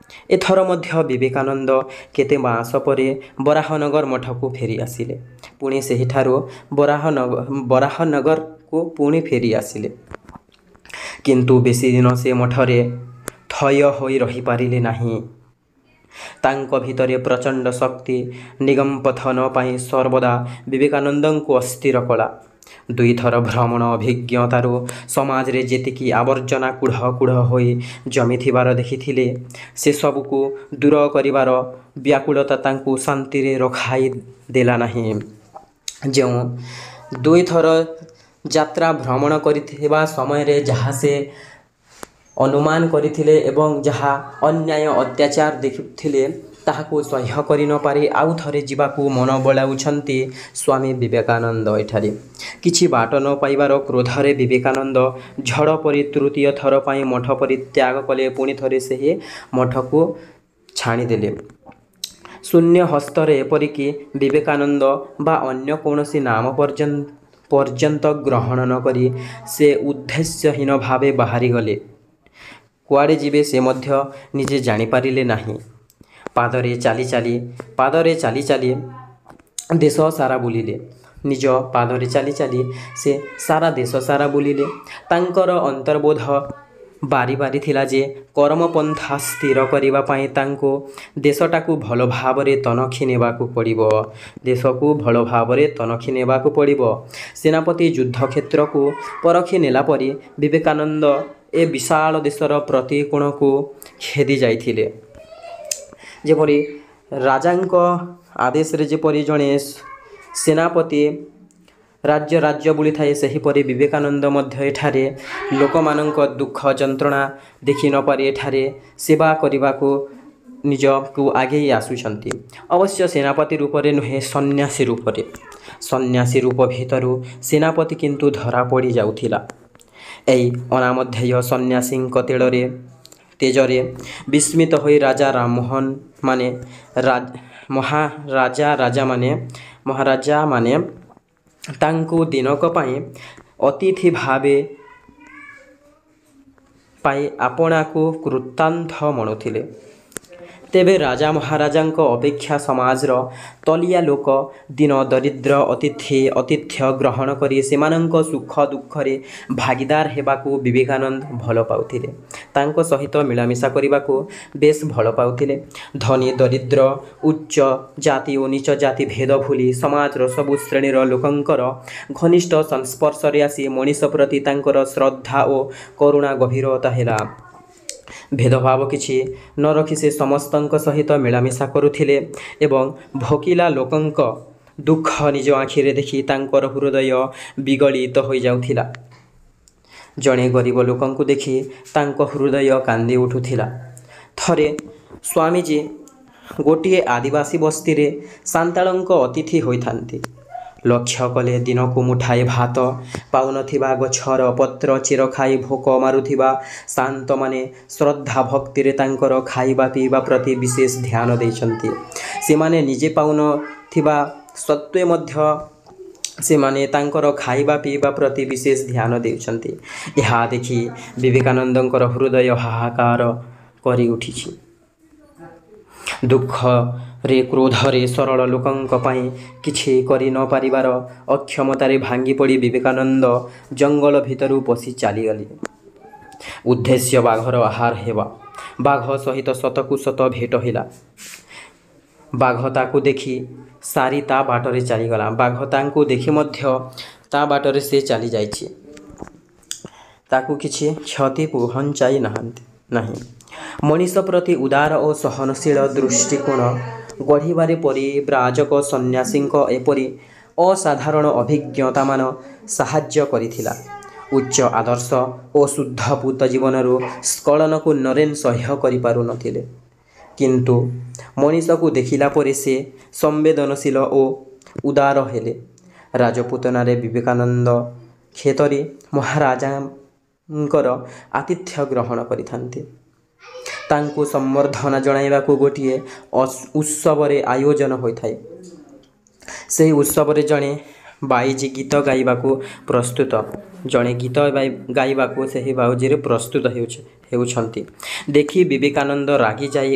ଏଥର ମଧ୍ୟ ବିବେକାନନ୍ଦ କେତେ ମାସ ପରେ ବରାହନଗର ମଠକୁ ଫେରି ଆସିଲେ। ପୁଣି ସେହିଠାରୁ ବରାହନଗରକୁ ପୁଣି ଫେରି ଆସିଲେ। କିନ୍ତୁ ବେଶୀ ଦିନ ସେ ମଠରେ ଥୟ ହୋଇ ରହିପାରିଲେ ନାହିଁ। ତାଙ୍କ ଭିତରେ ପ୍ରଚଣ୍ଡ ଶକ୍ତି ନିଗମ୍ପଥନ ପାଇଁ ସର୍ବଦା ବିବେକାନନ୍ଦଙ୍କୁ ଅସ୍ଥିର କଲା। 2ଥର ଭ୍ରମଣ ଅଭିଜ୍ଞତାରୁ ସମାଜରେ ଯେତିକି ଆବର୍ଜନା କୁଢ଼ କୁଢ଼ ହୋଇ ଜମିଥିବାର ଦେଖିଥିଲେ, ସେସବୁକୁ ଦୂର କରିବାର ବ୍ୟାକୁଳତା ତାଙ୍କୁ ଶାନ୍ତିରେ ରଖାଇ ଦେଲା ନାହିଁ। ଯେଉଁ 2ଥର ଯାତ୍ରା ଭ୍ରମଣ କରିଥିବା ସମୟରେ ଯାହା ସେ ଅନୁମାନ କରିଥିଲେ ଏବଂ ଯାହା ଅନ୍ୟାୟ ଅତ୍ୟାଚାର ଦେଖିଥିଲେ, ତାହାକୁ ସହ୍ୟ କରି ନପାରି ଆଉ ଥରେ ଯିବାକୁ ମନ ବଳାଉଛନ୍ତି ସ୍ୱାମୀ ବିବେକାନନ୍ଦ। ଏଠାରେ କିଛି ବାଟ ନ ପାଇବାର କ୍ରୋଧରେ ବିବେକାନନ୍ଦ ଝଡ଼ ପରି ତୃତୀୟ ଥର ପାଇଁ ମଠ ପରିତ୍ୟାଗ କଲେ। ପୁଣି ଥରେ ସେହି ମଠକୁ ଛାଣିଦେଲେ ଶୂନ୍ୟ ହସ୍ତରେ। ଏପରିକି ବିବେକାନନ୍ଦ ବା ଅନ୍ୟ କୌଣସି ନାମ ପର୍ଯ୍ୟନ୍ତ ଗ୍ରହଣ ନ କରି ସେ ଉଦ୍ଦେଶ୍ୟହୀନ ଭାବେ ବାହାରିଗଲେ। କୁଆଡ଼େ ଯିବେ ସେ ମଧ୍ୟ ନିଜେ ଜାଣିପାରିଲେ ନାହିଁ। ପାଦରେ ଚାଲି ଚାଲି ଦେଶ ସାରା ବୁଲିଲେ। ନିଜ ପାଦରେ ଚାଲି ଚାଲି ସେ ସାରା ଦେଶ ସାରା ବୁଲିଲେ। ତାଙ୍କର ଅନ୍ତର୍ବୋଧ ବାରି ବାରି ଥିଲା ଯେ କର୍ମପନ୍ଥା ସ୍ଥିର କରିବା ପାଇଁ ତାଙ୍କୁ ଦେଶଟାକୁ ଭଲ ଭାବରେ ତନଖି ନେବାକୁ ପଡ଼ିବ। ଦେଶକୁ ଭଲ ଭାବରେ ତନଖି ନେବାକୁ ପଡ଼ିବ। ସେନାପତି ଯୁଦ୍ଧକ୍ଷେତ୍ରକୁ ପରଖି ନେଲା ପରି ବିବେକାନନ୍ଦ ଏ ବିଶାଳ ଦେଶର ପ୍ରତି କୋଣକୁ ଖେଦି ଯାଇଥିଲେ। ଯେପରି ରାଜାଙ୍କ ଆଦେଶରେ ଯେପରି ଜଣେ ସେନାପତି ରାଜ୍ୟ ରାଜ୍ୟ ବୁଲିଥାଏ, ସେହିପରି ବିବେକାନନ୍ଦ ମଧ୍ୟ ଏଠାରେ ଲୋକମାନଙ୍କ ଦୁଃଖ ଯନ୍ତ୍ରଣା ଦେଖି ନପାରି ଏଠାରେ ସେବା କରିବାକୁ ନିଜକୁ ଆଗେଇ ଆସୁଛନ୍ତି। ଅବଶ୍ୟ ସେନାପତି ରୂପରେ ନୁହେଁ, ସନ୍ନ୍ୟାସୀ ରୂପରେ। ସନ୍ନ୍ୟାସୀ ରୂପ ଭିତରୁ ସେନାପତି କିନ୍ତୁ ଧରା ପଡ଼ି ଯାଉଥିଲା। ଏହି ଅନାମଧ୍ୟେୟ ସନ୍ନ୍ୟାସୀଙ୍କ ତେଜରେ ବିସ୍ମିତ ହୋଇ ରାଜା ରାମମୋହନ ମାନେ ମହାରାଜା ରାଜାମାନେ ମହାରାଜାମାନେ ତାଙ୍କୁ ଦିନକ ପାଇଁ ଅତିଥି ଭାବେ ପାଇ ଆପଣାକୁ କୃତାର୍ଥ ମଣୁଥିଲେ। ତେବେ ରାଜା ମହାରାଜାଙ୍କ ଅପେକ୍ଷା ସମାଜର ତଳିଆ ଲୋକ, ଦୀନ ଦରିଦ୍ର ଅତିଥ୍ୟ ଗ୍ରହଣ କରି ସେମାନଙ୍କ ସୁଖ ଦୁଃଖରେ ଭାଗୀଦାର ହେବାକୁ ବିବେକାନନ୍ଦ ଭଲ ପାଉଥିଲେ। ତାଙ୍କ ସହିତ ମିଳାମିଶା କରିବାକୁ ବେଶ ଭଲ ପାଉଥିଲେ। ଧନୀ ଦରିଦ୍ର, ଉଚ୍ଚ ଜାତି ଓ ନୀଚ ଜାତି ଭେଦ ଭୁଲି ସମାଜର ସବୁ ଶ୍ରେଣୀର ଲୋକଙ୍କର ଘନିଷ୍ଠ ସଂସ୍ପର୍ଶରେ ଆସି ମଣିଷ ପ୍ରତି ତାଙ୍କର ଶ୍ରଦ୍ଧା ଓ କରୁଣା ଗଭୀରତା ହେଲା। ଭେଦଭାବ କିଛି ନ ରଖି ସେ ସମସ୍ତଙ୍କ ସହିତ ମିଳାମିଶା କରୁଥିଲେ ଏବଂ ଭୋକିଲା ଲୋକଙ୍କ ଦୁଃଖ ନିଜ ଆଖିରେ ଦେଖି ତାଙ୍କର ହୃଦୟ ବିଗଳିତ ହୋଇଯାଉଥିଲା। ଜଣେ ଗରିବ ଲୋକଙ୍କୁ ଦେଖି ତାଙ୍କ ହୃଦୟ କାନ୍ଦି ଉଠୁଥିଲା। ଥରେ ସ୍ୱାମୀଜୀ ଗୋଟିଏ ଆଦିବାସୀ ବସ୍ତିରେ ସାନ୍ତାଳଙ୍କ ଅତିଥି ହୋଇଥାନ୍ତି। ଲକ୍ଷ୍ୟ କଲେ, ଦିନକୁ ମୁଠାଏ ଭାତ ପାଉନଥିବା, ଗଛର ପତ୍ର ଚେର ଖାଇ ଭୋକ ମାରୁଥିବା ସାନ୍ତାଳମାନେ ଶ୍ରଦ୍ଧା ଭକ୍ତିରେ ତାଙ୍କର ଖାଇବା ପିଇବା ପ୍ରତି ବିଶେଷ ଧ୍ୟାନ ଦେଇଛନ୍ତି। ସେମାନେ ନିଜେ ପାଉନଥିବା ସତ୍ତ୍ୱେ ମଧ୍ୟ ସେମାନେ ତାଙ୍କର ଖାଇବା ପିଇବା ପ୍ରତି ବିଶେଷ ଧ୍ୟାନ ଦେଉଛନ୍ତି। ଏହା ଦେଖି ବିବେକାନନ୍ଦଙ୍କର ହୃଦୟ ହାହାକାର କରି ଉଠିଛି। ଦୁଃଖରେ, କ୍ରୋଧରେ, ସରଳ ଲୋକଙ୍କ ପାଇଁ କିଛି କରି ନ ପାରିବାର ଅକ୍ଷମତାରେ ଭାଙ୍ଗିପଡ଼ି ବିବେକାନନ୍ଦ ଜଙ୍ଗଲ ଭିତରୁ ପଶି ଚାଲିଗଲେ। ଉଦ୍ଦେଶ୍ୟ ବାଘର ଆହାର ହେବା। ବାଘ ସହିତ ସତକୁ ସତ ଭେଟ ହେଲା। ବାଘ ତାକୁ ଦେଖି ସାରି ତା ବାଟରେ ଚାଲିଗଲା। ବାଘ ତାଙ୍କୁ ଦେଖି ମଧ୍ୟ ତା ବାଟରେ ସେ ଚାଲିଯାଇଛି, ତାକୁ କିଛି କ୍ଷତି ପହଞ୍ଚାଇ ନାହାନ୍ତି ନାହିଁ। ମଣିଷ ପ୍ରତି ଉଦାର ଓ ସହନଶୀଳ ଦୃଷ୍ଟିକୋଣ ଗଢ଼ିବାରେ ପରିବ୍ରାଜକ ସନ୍ନ୍ୟାସୀଙ୍କ ଏପରି ଅସାଧାରଣ ଅଭିଜ୍ଞତାମାନ ସାହାଯ୍ୟ କରିଥିଲା। ଉଚ୍ଚ ଆଦର୍ଶ ଓ ଶୁଦ୍ଧପୂତ ଜୀବନରୁ ସ୍ଖଳନକୁ ନରେନ୍ ସହ୍ୟ କରିପାରୁନଥିଲେ। କିନ୍ତୁ ମଣିଷକୁ ଦେଖିଲା ପରେ ସେ ସମ୍ବେଦନଶୀଳ ଓ ଉଦାର ହେଲେ। ରାଜପୁତନାରେ ବିବେକାନନ୍ଦ ଖେତରୀ ମହାରାଜାଙ୍କର ଆତିଥ୍ୟ ଗ୍ରହଣ କରିଥାନ୍ତି। ତାଙ୍କୁ ସମ୍ବର୍ଦ୍ଧନା ଜଣାଇବାକୁ ଗୋଟିଏ ଉତ୍ସବରେ ଆୟୋଜନ ହୋଇଥାଏ। ସେହି ଉତ୍ସବରେ ଜଣେ ବାଇଜୀ ଗୀତ ଗାଇବାକୁ ପ୍ରସ୍ତୁତ। ଜଣେ ଗୀତ ଗାଇବାକୁ ସେହି ବାଉଜିରେ ପ୍ରସ୍ତୁତ ହେଉଛନ୍ତି ଦେଖି ବିବେକାନନ୍ଦ ରାଗିଯାଇ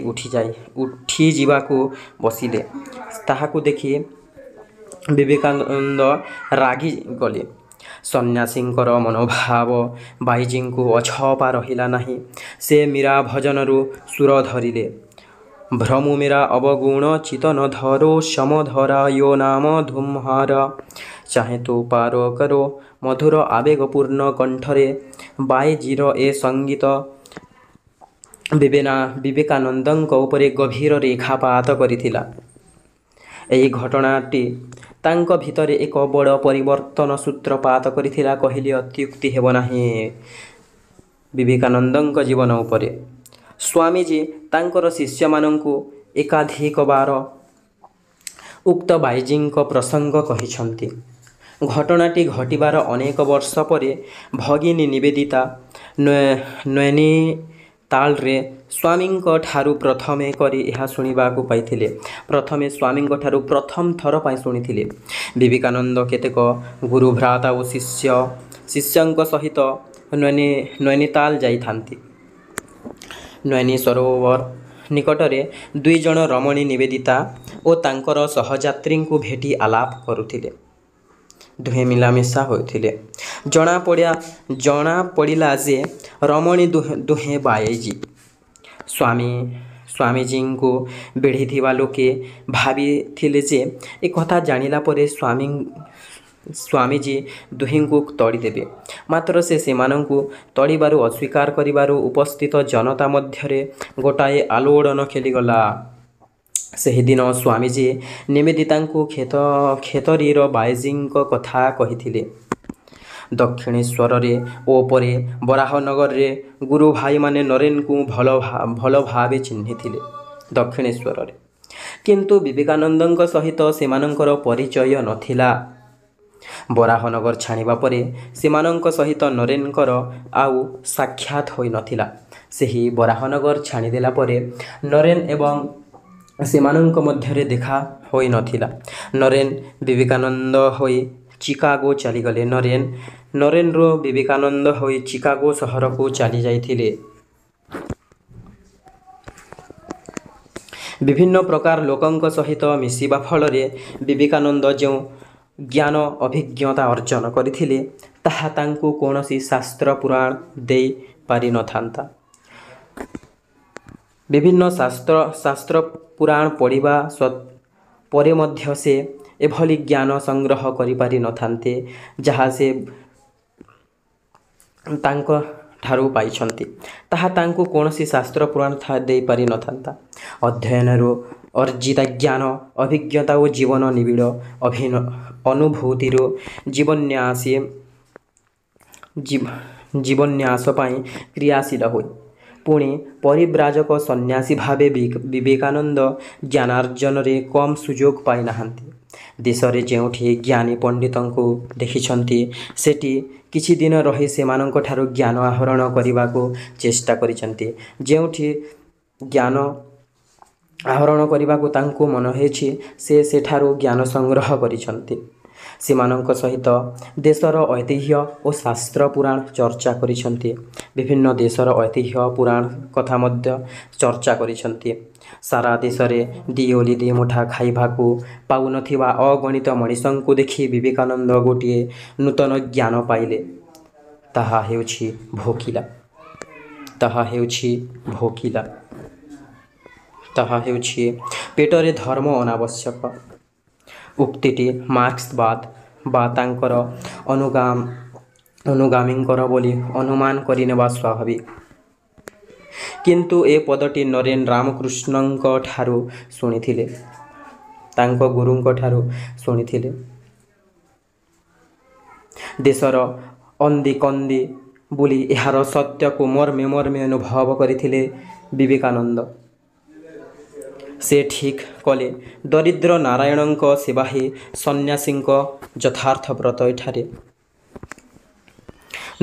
ଉଠିଯିବାକୁ ବସିଲେ। ତାହାକୁ ଦେଖି ବିବେକାନନ୍ଦ ରାଗିଗଲେ। ସନ୍ନ୍ୟାସୀଙ୍କର ମନୋଭାବ ବାଇଜୀଙ୍କୁ ଅଛପା ରହିଲା ନାହିଁ। ସେ ମୀରା ଭଜନରୁ ସୁର ଧରିଲେ। ଭ୍ରମୁ ମେରା ଅବଗୁଣ ଚିତନ ଧରୋ, ସମଧରା ୟୋ ନାମ ଧୁମ୍ହାରା ଚାହେ ତୋ ପାର କରୋ। ମଧୁର ଆବେଗପୂର୍ଣ୍ଣ କଣ୍ଠରେ ବାଇଜୀର ଏ ସଙ୍ଗୀତ ବିବେକାନନ୍ଦଙ୍କ ଉପରେ ଗଭୀର ରେଖାପାତ କରିଥିଲା। ଏହି ଘଟଣାଟି ତାଙ୍କ ଭିତରେ ଏକ ବଡ଼ ପରିବର୍ତ୍ତନ ସୂତ୍ରପାତ କରିଥିଲା କହିଲେ ଅତ୍ୟୁକ୍ତି ହେବ ନାହିଁ ବିବେକାନନ୍ଦଙ୍କ ଜୀବନ ଉପରେ। ସ୍ୱାମୀଜୀ ତାଙ୍କର ଶିଷ୍ୟମାନଙ୍କୁ ଏକାଧିକବାର ଉକ୍ତ ବାଇଜୀଙ୍କ ପ୍ରସଙ୍ଗ କହିଛନ୍ତି। ଘଟଣାଟି ଘଟିବାର ଅନେକ ବର୍ଷ ପରେ ଭଗିନୀ ନିବେଦିତା ନୈନିତାଲରେ ସ୍ୱାମୀଙ୍କ ଠାରୁ ପ୍ରଥମେ କରି ଏହା ଶୁଣିବାକୁ ପାଇଥିଲେ। ପ୍ରଥମେ ସ୍ୱାମୀଙ୍କ ଠାରୁ ପ୍ରଥମ ଥର ପାଇଁ ଶୁଣିଥିଲେ। ବିବେକାନନ୍ଦ କେତେକ ଗୁରୁଭ୍ରାତା ଓ ଶିଷ୍ୟଙ୍କ ସହିତ ନୈନିତାଲ ଯାଇଥାନ୍ତି। ନୈନି ସରୋବର ନିକଟରେ ଦୁଇଜଣ ରମଣୀ ନିବେଦିତା ଓ ତାଙ୍କର ସହଯାତ୍ରୀଙ୍କୁ ଭେଟି ଆଲାପ କରୁଥିଲେ। ଦୁହେଁ ମିଳାମିଶା ହେଉଥିଲେ। ଜଣାପଡ଼ିଲା ଯେ ରମଣୀ ଦୁହେଁ ବାଇଜୀ। ସ୍ୱାମୀଜୀଙ୍କୁ ବେଢ଼ିଥିବା ଲୋକେ ଭାବିଥିଲେ ଯେ ଏକଥା ଜାଣିଲା ପରେ ସ୍ୱାମୀଜୀ ଦୁହିଁଙ୍କୁ ତଡ଼ିଦେବେ। ମାତ୍ର ସେ ସେମାନଙ୍କୁ ତଡ଼ିବାରୁ ଅସ୍ୱୀକାର କରିବାରୁ ଉପସ୍ଥିତ ଜନତା ମଧ୍ୟରେ ଗୋଟାଏ ଆଲୋଡ଼ନ ଖେଳିଗଲା। ସେହିଦିନ ସ୍ୱାମୀଜୀ ନିବେଦିତାଙ୍କୁ ଖେତରୀର ବାଇଜୀଙ୍କ କଥା କହିଥିଲେ। ଦକ୍ଷିଣେଶ୍ୱରରେ ଓ ପରେ ବରାହନଗରରେ ଗୁରୁଭାଇମାନେ ନରେନଙ୍କୁ ଭଲଭାବେ ଚିହ୍ନିଥିଲେ ଦକ୍ଷିଣେଶ୍ୱରରେ। କିନ୍ତୁ ବିବେକାନନ୍ଦଙ୍କ ସହିତ ସେମାନଙ୍କର ପରିଚୟ ନଥିଲା। ବରାହନଗର ଛାଡ଼ିବା ପରେ ସେମାନଙ୍କ ସହିତ ନରେନଙ୍କର ଆଉ ସାକ୍ଷାତ ହୋଇନଥିଲା। ସେହି ବରାହନଗର ଛାଡ଼ିଦେଲା ପରେ ନରେନ ଏବଂ ସେମାନଙ୍କ ମଧ୍ୟରେ ଦେଖା ହୋଇନଥିଲା। ନରେନ ବିବେକାନନ୍ଦ ହୋଇ ଚିକାଗୋ ଚାଲିଗଲେ। ନରେନ ନରେନ୍ରୁ ବିବେକାନନ୍ଦ ହୋଇ ଚିକାଗୋ ସହରକୁ ଚାଲି ଯାଇଥିଲେ। ବିଭିନ୍ନ ପ୍ରକାର ଲୋକଙ୍କ ସହିତ ମିଶିବା ଫଳରେ ବିବେକାନନ୍ଦ ଯେଉଁ ଜ୍ଞାନ ଅଭିଜ୍ଞତା ଅର୍ଜନ କରିଥିଲେ, ତାହା ତାଙ୍କୁ କୌଣସି ଶାସ୍ତ୍ର ପୁରାଣ ଦେଇ ପାରିନଥାନ୍ତା। ବିଭିନ୍ନ ଶାସ୍ତ୍ର ପୁରାଣ ପଢ଼ିବା ପରେ ମଧ୍ୟ ସେ ଏଭଳି ଜ୍ଞାନ ସଂଗ୍ରହ କରିପାରିନଥାନ୍ତେ, ଯାହା ସେ ତାଙ୍କ ଠାରୁ ପାଇଛନ୍ତି। ତାହା ତାଙ୍କୁ କୌଣସି ଶାସ୍ତ୍ର ପୁରାଣ ଦେଇପାରିନଥାନ୍ତା। ଅଧ୍ୟୟନରୁ ଅର୍ଜିତ ଜ୍ଞାନ ଅଭିଜ୍ଞତା ଓ ଜୀବନ ନିବିଡ଼ ଅନୁଭୂତିରୁ ଜୀବନ୍ୟାସ ପାଇଁ କ୍ରିୟାଶୀଳ ହୁଏ। ପୁଣି ପରିବ୍ରାଜକ ସନ୍ନ୍ୟାସୀ ଭାବେ ବିବେକାନନ୍ଦ ଜ୍ଞାନାର୍ଜନରେ କମ୍ ସୁଯୋଗ ପାଇନାହାନ୍ତି। ଦେଶରେ ଯେଉଁଠି ଜ୍ଞାନୀ ପଣ୍ଡିତଙ୍କୁ ଦେଖିଛନ୍ତି, ସେଠି କିଛି ଦିନ ରହି ସେମାନଙ୍କଠାରୁ ଜ୍ଞାନ ଆହରଣ କରିବାକୁ ଚେଷ୍ଟା କରିଛନ୍ତି। ଯେଉଁଠି ଜ୍ଞାନ ଆହରଣ କରିବାକୁ ତାଙ୍କୁ ମନ ହୋଇଛି, ସେ ସେଠାରୁ ଜ୍ଞାନ ସଂଗ୍ରହ କରିଛନ୍ତି। ସେମାନଙ୍କ ସହିତ ଦେଶର ଐତିହ୍ୟ ଓ ଶାସ୍ତ୍ର ପୁରାଣ ଚର୍ଚ୍ଚା କରିଛନ୍ତି। ବିଭିନ୍ନ ଦେଶର ଐତିହ୍ୟ ପୁରାଣ କଥା ମଧ୍ୟ ଚର୍ଚ୍ଚା କରିଛନ୍ତି। ସାରା ଦେଶରେ 2 ଓଳି 2 ମୁଠା ଖାଇବାକୁ ପାଉନଥିବା ଅଗଣିତ ମଣିଷଙ୍କୁ ଦେଖି ବିବେକାନନ୍ଦ ଗୋଟିଏ ନୂତନ ଜ୍ଞାନ ପାଇଲେ। ତାହା ହେଉଛି ଭୋକିଲା। ତାହା ହେଉଛି ଭୋକିଲା। ତାହା ହେଉଛି ପେଟରେ ଧର୍ମ ଅନାବଶ୍ୟକ। ଉକ୍ତିଟି ମାର୍କ୍ସବାଦ ବା ତାଙ୍କର ଅନୁଗାମୀଙ୍କର ବୋଲି ଅନୁମାନ କରିନେବା ସ୍ୱାଭାବିକ। କିନ୍ତୁ ଏ ପଦଟି ନରେନ ରାମକୃଷ୍ଣଙ୍କ ଠାରୁ ଶୁଣିଥିଲେ, ତାଙ୍କ ଗୁରୁଙ୍କ ଠାରୁ ଶୁଣିଥିଲେ। ଦେଶର ଅନ୍ଦି କନ୍ଦି ବୁଲି ଏହାର ସତ୍ୟକୁ ମର୍ମେ ମର୍ମେ ଅନୁଭବ କରିଥିଲେ ବିବେକାନନ୍ଦ। ସେ ଠିକ୍ କଲେ, ଦରିଦ୍ର ନାରାୟଣଙ୍କ ସେବା ହିଁ ସନ୍ନ୍ୟାସୀଙ୍କ ଯଥାର୍ଥ ବ୍ରତ। ଏଠାରେ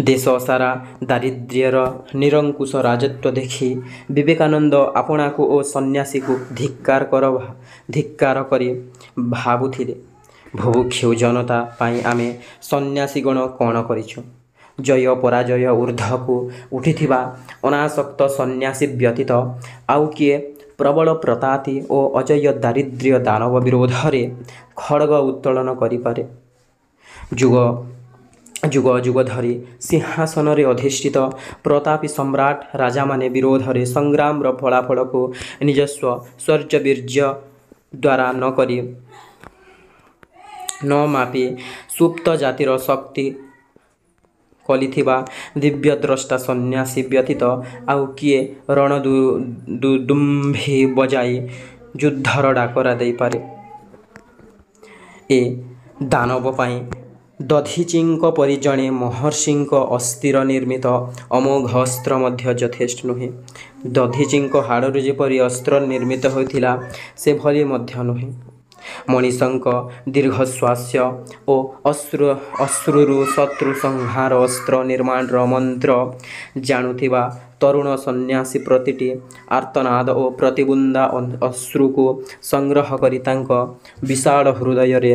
ଦେଶ ସାରା ଦାରିଦ୍ର୍ୟର ନିରଙ୍କୁଶ ରାଜତ୍ୱ ଦେଖି ବିବେକାନନ୍ଦ ଆପଣାକୁ ଓ ସନ୍ନ୍ୟାସୀକୁ ଧିକ୍କାର କରି ଭାବୁଥିଲେ, ବୁଭୁକ୍ଷୁ ଜନତା ପାଇଁ ଆମେ ସନ୍ନ୍ୟାସୀଗଣ କ'ଣ କରିଛୁ? ଜୟ ପରାଜୟ ଊର୍ଦ୍ଧ୍ୱକୁ ଉଠିଥିବା ଅନାସକ୍ତ ସନ୍ନ୍ୟାସୀ ବ୍ୟତୀତ ଆଉ କିଏ ପ୍ରବଳ ପ୍ରତାପୀ ଓ ଅଜେୟ ଦାରିଦ୍ର୍ୟ ଦାନବ ବିରୋଧରେ ଖଡ଼ଗ ଉତ୍ତୋଳନ କରିପାରେ? ଯୁଗ ଯୁଗ ଯୁଗ ଧରି ସିଂହାସନରେ ଅଧିଷ୍ଠିତ ପ୍ରତାପୀ ସମ୍ରାଟ ରାଜାମାନେ ବିରୋଧରେ ସଂଗ୍ରାମର ଫଳାଫଳକୁ ନିଜସ୍ୱ ଶୌର୍ଯ୍ୟବୀର୍ଯ୍ୟ ଦ୍ୱାରା ନ କରି ନ ମାପି ସୁପ୍ତ ଜାତିର ଶକ୍ତି ଖୋଲିଥିବା ଦିବ୍ୟଦ୍ରଷ୍ଟା ସନ୍ନ୍ୟାସୀ ବ୍ୟତୀତ ଆଉ କିଏ ରଣଦୁନ୍ଦୁଭି ବଜାଇ ଯୁଦ୍ଧର ଡାକରା ଦେଇପାରେ? ଏ ଦାନବ ପାଇଁ ଦଧୀଚିଙ୍କ ପରି ଜଣେ ମହର୍ଷିଙ୍କ ଅସ୍ଥିର ନିର୍ମିତ ଅମୋଘ ଅସ୍ତ୍ର ମଧ୍ୟ ଯଥେଷ୍ଟ ନୁହେଁ। ଦଧୀଚିଙ୍କ ହାଡ଼ରୁ ଯେପରି ଅସ୍ତ୍ର ନିର୍ମିତ ହୋଇଥିଲା, ସେଭଳି ମଧ୍ୟ ନୁହେଁ। ମଣିଷଙ୍କ ଦୀର୍ଘଶ୍ୱାସ ଓ ଅଶ୍ରୁରୁ ଶତ୍ରୁ ସଂହାର ଅସ୍ତ୍ର ନିର୍ମାଣର ମନ୍ତ୍ର ଜାଣୁଥିବା ତରୁଣ ସନ୍ନ୍ୟାସୀ ପ୍ରତିଟି ଆର୍ତ୍ତନାଦ ଓ ପ୍ରତିବୁନ୍ଦା ଅଶ୍ରୁକୁ ସଂଗ୍ରହ କରି ତାଙ୍କ ବିଶାଳ ହୃଦୟରେ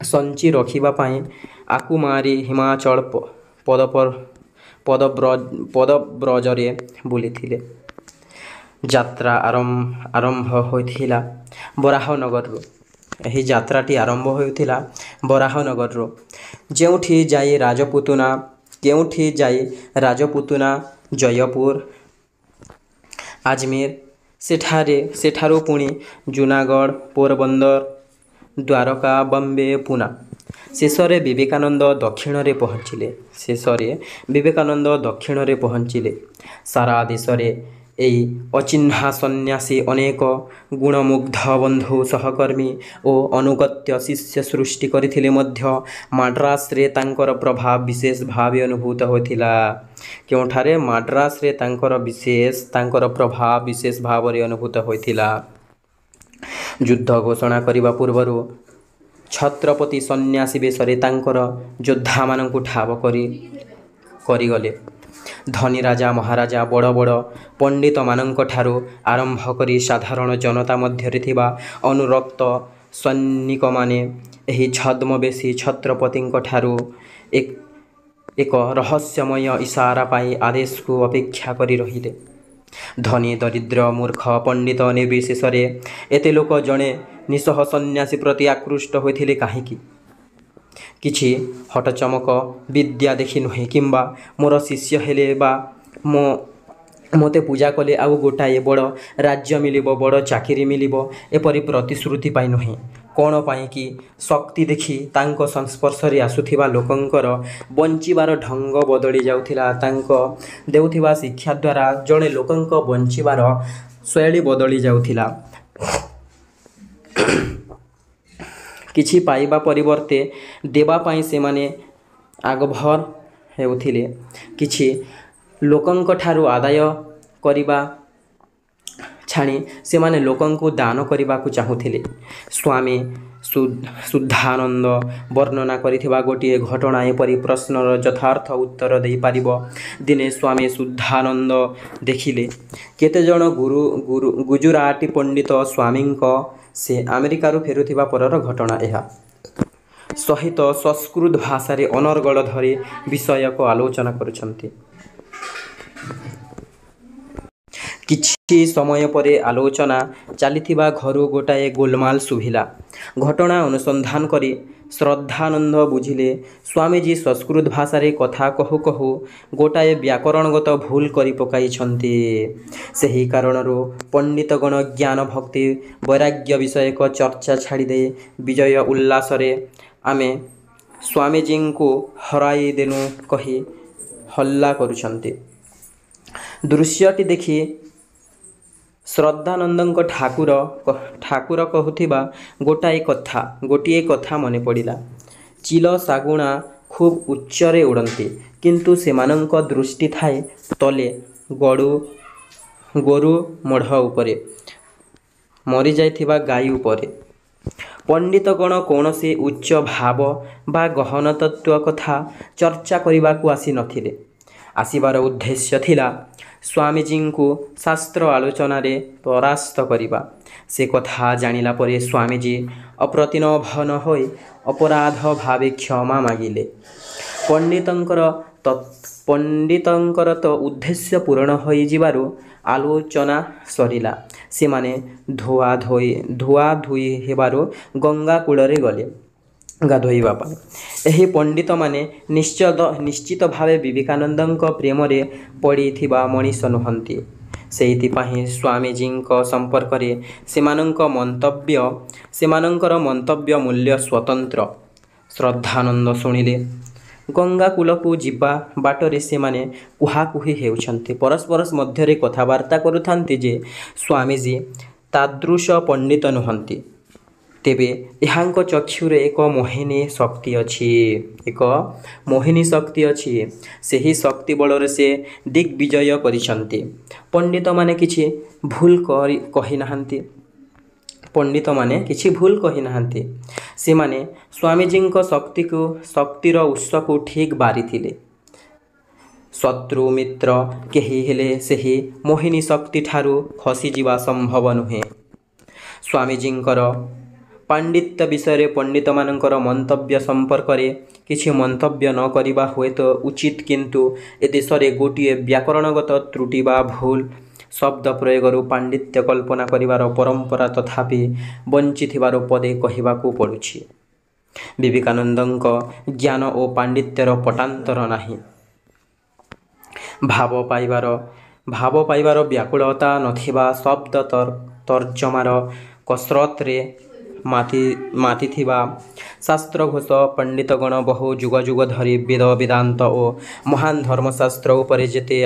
ସଞ୍ଚି ରଖିବା ପାଇଁ ଆକୁମାରୀ ହିମାଚଳ ପଦବ୍ରଜରେ ବୁଲିଥିଲେ। ଯାତ୍ରା ଆରମ୍ଭ ହୋଇଥିଲା ବରାହନଗରରୁ। ଏହି ଯାତ୍ରାଟି ଆରମ୍ଭ ହୋଇଥିଲା ବରାହନଗରରୁ। କେଉଁଠି ଯାଇ ରାଜପୁତନା, ଜୟପୁର, ଆଜମିର, ସେଠାରୁ ପୁଣି ଜୁନାଗଡ଼, ପୋରବନ୍ଦର, ଦ୍ୱାରକା, ବମ୍ବେ, ପୁନା। ଶେଷରେ ବିବେକାନନ୍ଦ ଦକ୍ଷିଣରେ ପହଞ୍ଚିଲେ। ଶେଷରେ ବିବେକାନନ୍ଦ ଦକ୍ଷିଣରେ ପହଞ୍ଚିଲେ। ସାରା ଦେଶରେ ଏଇ ଅଚିହ୍ନା ସନ୍ନ୍ୟାସୀ ଅନେକ ଗୁଣମୁଗ୍ଧ ବନ୍ଧୁ, ସହକର୍ମୀ ଓ ଆନୁଗତ୍ୟ ଶିଷ୍ୟ ସୃଷ୍ଟି କରିଥିଲେ ମଧ୍ୟ ମାଡ୍ରାସରେ ତାଙ୍କର ପ୍ରଭାବ ବିଶେଷ ଭାବେ ଅନୁଭୂତ ହୋଇଥିଲା। କେଉଁଠାରେ? ମାଡ୍ରାସରେ ତାଙ୍କର ପ୍ରଭାବ ବିଶେଷ ଭାବରେ ଅନୁଭୂତ ହୋଇଥିଲା। ଯୁଦ୍ଧ ଘୋଷଣା କରିବା ପୂର୍ବରୁ ଛତ୍ରପତି ସନ୍ନ୍ୟାସୀ ବେଶରେ ତାଙ୍କର ଯୋଦ୍ଧାମାନଙ୍କୁ ଠାବ କରିଗଲେ। ଧନୀ ରାଜା ମହାରାଜା, ବଡ଼ ବଡ଼ ପଣ୍ଡିତମାନଙ୍କଠାରୁ ଆରମ୍ଭ କରି ସାଧାରଣ ଜନତା ମଧ୍ୟରେ ଥିବା ଅନୁରକ୍ତ ସୈନିକମାନେ ଏହି ଛଦ୍ମବେଶୀ ଛତ୍ରପତିଙ୍କଠାରୁ ଏକ ରହସ୍ୟମୟ ଇସାରା ପାଇ ଆଦେଶକୁ ଅପେକ୍ଷା କରି ରହିଲେ। ଧନୀ ଦରିଦ୍ର ମୂର୍ଖ ପଣ୍ଡିତ ନିର୍ବିଶେଷରେ ଏତେ ଲୋକ ଜଣେ ନିଃସ୍ୱ ସନ୍ନ୍ୟାସୀ ପ୍ରତି ଆକୃଷ୍ଟ ହୋଇଥିଲେ କାହିଁକି? କିଛି ହଟଚମକ ବିଦ୍ୟା ଦେଖି ନୁହେଁ, କିମ୍ବା ମୋର ଶିଷ୍ୟ ହେଲେ ବା ମୋତେ ପୂଜା କଲେ ଆଉ ଗୋଟାଏ ବଡ଼ ରାଜ୍ୟ ମିଳିବ, ବଡ଼ ଚାକିରି ମିଳିବ, ଏପରି ପ୍ରତିଶ୍ରୁତି ପାଇଁ ନୁହେଁ। କ'ଣ ପାଇଁ କି ଶକ୍ତି ଦେଖି ତାଙ୍କ ସଂସ୍ପର୍ଶରେ ଆସୁଥିବା ଲୋକଙ୍କର ବଞ୍ଚିବାର ଢଙ୍ଗ ବଦଳି ଯାଉଥିଲା। ତାଙ୍କ ଦେଉଥିବା ଶିକ୍ଷା ଦ୍ୱାରା ଜଣେ ଲୋକଙ୍କ ବଞ୍ଚିବାର ଶୈଳୀ ବଦଳି ଯାଉଥିଲା। କିଛି ପାଇବା ପରିବର୍ତ୍ତେ ଦେବା ପାଇଁ ସେମାନେ ଆଗଭର ହେଉଥିଲେ। କିଛି ଲୋକଙ୍କଠାରୁ ଆଦାୟ କରିବା ଛାଡ଼ି ସେମାନେ ଲୋକଙ୍କୁ ଦାନ କରିବାକୁ ଚାହୁଁଥିଲେ। ସ୍ୱାମୀ ଶୁଦ୍ଧାନନ୍ଦ ବର୍ଣ୍ଣନା କରିଥିବା ଗୋଟିଏ ଘଟଣା ଏପରି ପ୍ରଶ୍ନର ଯଥାର୍ଥ ଉତ୍ତର ଦେଇପାରିବ। ଦିନେ ସ୍ୱାମୀ ଶୁଦ୍ଧାନନ୍ଦ ଦେଖିଲେ, କେତେଜଣ ଗୁଜୁରାଟୀ ପଣ୍ଡିତ ସ୍ୱାମୀଙ୍କ, ସେ ଆମେରିକାରୁ ଫେରୁଥିବା ପରର ଘଟଣା ଏହା, ସହିତ ସଂସ୍କୃତ ଭାଷାରେ ଅନର୍ଗଳ ଧରି ବିଷୟକ ଆଲୋଚନା କରୁଛନ୍ତି। କିଛି ସମୟ ପରେ ଆଲୋଚନା ଚାଲିଥିବା ଘରୁ ଗୋଟାଏ ଗୋଲମାଲ ଶୁଭିଲା। ଘଟଣା ଅନୁସନ୍ଧାନ କରି ଶ୍ରଦ୍ଧାନନ୍ଦ ବୁଝିଲେ, ସ୍ୱାମୀଜୀ ସଂସ୍କୃତ ଭାଷାରେ କଥା କହୁ କହୁ ଗୋଟାଏ ବ୍ୟାକରଣଗତ ଭୁଲ କରି ପକାଇଛନ୍ତି। ସେହି କାରଣରୁ ପଣ୍ଡିତଗଣ ଜ୍ଞାନ ଭକ୍ତି ବୈରାଗ୍ୟ ବିଷୟକ ଚର୍ଚ୍ଚା ଛାଡ଼ିଦେଇ ବିଜୟ ଉଲ୍ଲାସରେ ଆମେ ସ୍ୱାମୀଜୀଙ୍କୁ ହରାଇ ଦେଲୁ କହି ହଲ୍ଲା କରୁଛନ୍ତି। ଦୃଶ୍ୟଟି ଦେଖି ଶ୍ରଦ୍ଧାନନ୍ଦଙ୍କ ଠାକୁର କହୁଥିବା ଗୋଟିଏ କଥା ମନେ ପଡ଼ିଲା। ଚିଲ ଶାଗୁଣା ଖୁବ୍ ଉଚ୍ଚରେ ଉଡ଼ନ୍ତି, କିନ୍ତୁ ସେମାନଙ୍କ ଦୃଷ୍ଟି ଥାଏ ତଳେ ଗୋରୁ ମଢ଼ ଉପରେ, ମରିଯାଇଥିବା ଗାଈ ଉପରେ। ପଣ୍ଡିତଗଣ କୌଣସି ଉଚ୍ଚ ଭାବ ବା ଗହନ ତତ୍ତ୍ୱ କଥା ଚର୍ଚ୍ଚା କରିବାକୁ ଆସି ନଥିଲେ। ଆସିବାର ଉଦ୍ଦେଶ୍ୟ ଥିଲା ସ୍ୱାମୀଜୀଙ୍କୁ ଶାସ୍ତ୍ର ଆଲୋଚନାରେ ପରାସ୍ତ କରିବା। ସେ କଥା ଜାଣିଲା ପରେ ସ୍ୱାମୀଜୀ ଅପ୍ରତିରମ୍ଭ ନ ହୋଇ ଅପରାଧ ଭାବେ କ୍ଷମା ମାଗିଲେ। ପଣ୍ଡିତଙ୍କର ତ ଉଦ୍ଦେଶ୍ୟ ପୂରଣ ହୋଇଯିବାରୁ ଆଲୋଚନା ସରିଲା। ସେମାନେ ଧୁଆଧୁଇ ହେବାରୁ ଗଙ୍ଗା କୂଳରେ ଗଲେ ଗାଧୋଇବା ପାଇଁ। ଏହି ପଣ୍ଡିତମାନେ ନିଶ୍ଚିତ ଭାବେ ବିବେକାନନ୍ଦଙ୍କ ପ୍ରେମରେ ପଡ଼ିଥିବା ମଣିଷ ନୁହନ୍ତି। ସେଇଥିପାଇଁ ସ୍ୱାମୀଜୀଙ୍କ ସମ୍ପର୍କରେ ସେମାନଙ୍କର ମନ୍ତବ୍ୟ ମୂଲ୍ୟ ସ୍ୱତନ୍ତ୍ର। ଶ୍ରଦ୍ଧାନନ୍ଦ ଶୁଣିଲେ, ଗଙ୍ଗାକୂଳକୁ ଯିବା ବାଟରେ ସେମାନେ କୁହାକୁହି ହେଉଛନ୍ତି, ପରସ୍ପର ମଧ୍ୟରେ କଥାବାର୍ତ୍ତା କରୁଥାନ୍ତି ଯେ ସ୍ୱାମୀଜୀ ତାଦୃଶ ପଣ୍ଡିତ ନୁହନ୍ତି, ତେବେ ଏହାଙ୍କ ଚକ୍ଷୁରେ ଏକ ମୋହିନୀ ଶକ୍ତି ଅଛି, ଏକ ମୋହିନୀ ଶକ୍ତି ଅଛି। ସେହି ଶକ୍ତି ବଳରେ ସେ ଦିଗ୍ବିଜୟ କରିଛନ୍ତି। ପଣ୍ଡିତମାନେ କିଛି ଭୁଲ କହିନାହାନ୍ତି। ପଣ୍ଡିତମାନେ କିଛି ଭୁଲ କହିନାହାନ୍ତି। ସେମାନେ ସ୍ୱାମୀଜୀଙ୍କ ଶକ୍ତିର ଉତ୍ସକୁ ଠିକ୍ ବାରିଥିଲେ। ଶତ୍ରୁ ମିତ୍ର କେହି ହେଲେ ସେହି ମୋହିନୀ ଶକ୍ତିଠାରୁ ଖସିଯିବା ସମ୍ଭବ ନୁହେଁ। ସ୍ୱାମୀଜୀଙ୍କର ପାଣ୍ଡିତ୍ୟ ବିଷୟରେ ପଣ୍ଡିତମାନଙ୍କର ମନ୍ତବ୍ୟ ସମ୍ପର୍କରେ କିଛି ମନ୍ତବ୍ୟ ନ କରିବା ହୁଏତ ଉଚିତ, କିନ୍ତୁ ଏ ଦେଶରେ ଗୋଟିଏ ବ୍ୟାକରଣଗତ ତ୍ରୁଟି ବା ଭୁଲ ଶବ୍ଦ ପ୍ରୟୋଗରୁ ପାଣ୍ଡିତ୍ୟ କଳ୍ପନା କରିବାର ପରମ୍ପରା ତଥାପି ବଞ୍ଚିଥିବାରୁ ପଦେ କହିବାକୁ ପଡ଼ୁଛି। ବିବେକାନନ୍ଦଙ୍କ ଜ୍ଞାନ ଓ ପାଣ୍ଡିତ୍ୟର ପଟାନ୍ତର ନାହିଁ। ଭାବ ପାଇବାର ବ୍ୟାକୁଳତା ନଥିବା, ଶବ୍ଦ ତର୍ଜମାର କସରତରେ ମାତିଥିବା ଶାସ୍ତ୍ରଘୋଷ ପଣ୍ଡିତଗଣ ବହୁ ଯୁଗ ଯୁଗ ଧରି ବେଦ ବେଦାନ୍ତ ଓ ମହାନ ଧର୍ମଶାସ୍ତ୍ର ଉପରେ ଯେତେ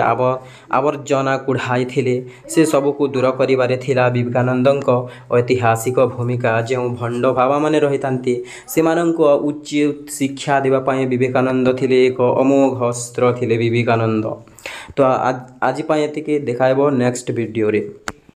ଆବର୍ଜନା କୁଢ଼ାଇଥିଲେ, ସେ ସବୁକୁ ଦୂର କରିବାରେ ଥିଲା ବିବେକାନନ୍ଦଙ୍କ ଐତିହାସିକ ଭୂମିକା। ଯେଉଁ ଭଣ୍ଡ ବାବାମାନେ ରହିଥାନ୍ତି, ସେମାନଙ୍କୁ ଉଚିତ ଶିକ୍ଷା ଦେବା ପାଇଁ ବିବେକାନନ୍ଦ ଥିଲେ ଏକ ଅମୋଘ ଅସ୍ତ୍ର ଥିଲେ ବିବେକାନନ୍ଦ। ତ ଆଜି ପାଇଁ ଏତିକି, ଦେଖାହେବ ନେକ୍ସଟ ଭିଡ଼ିଓରେ।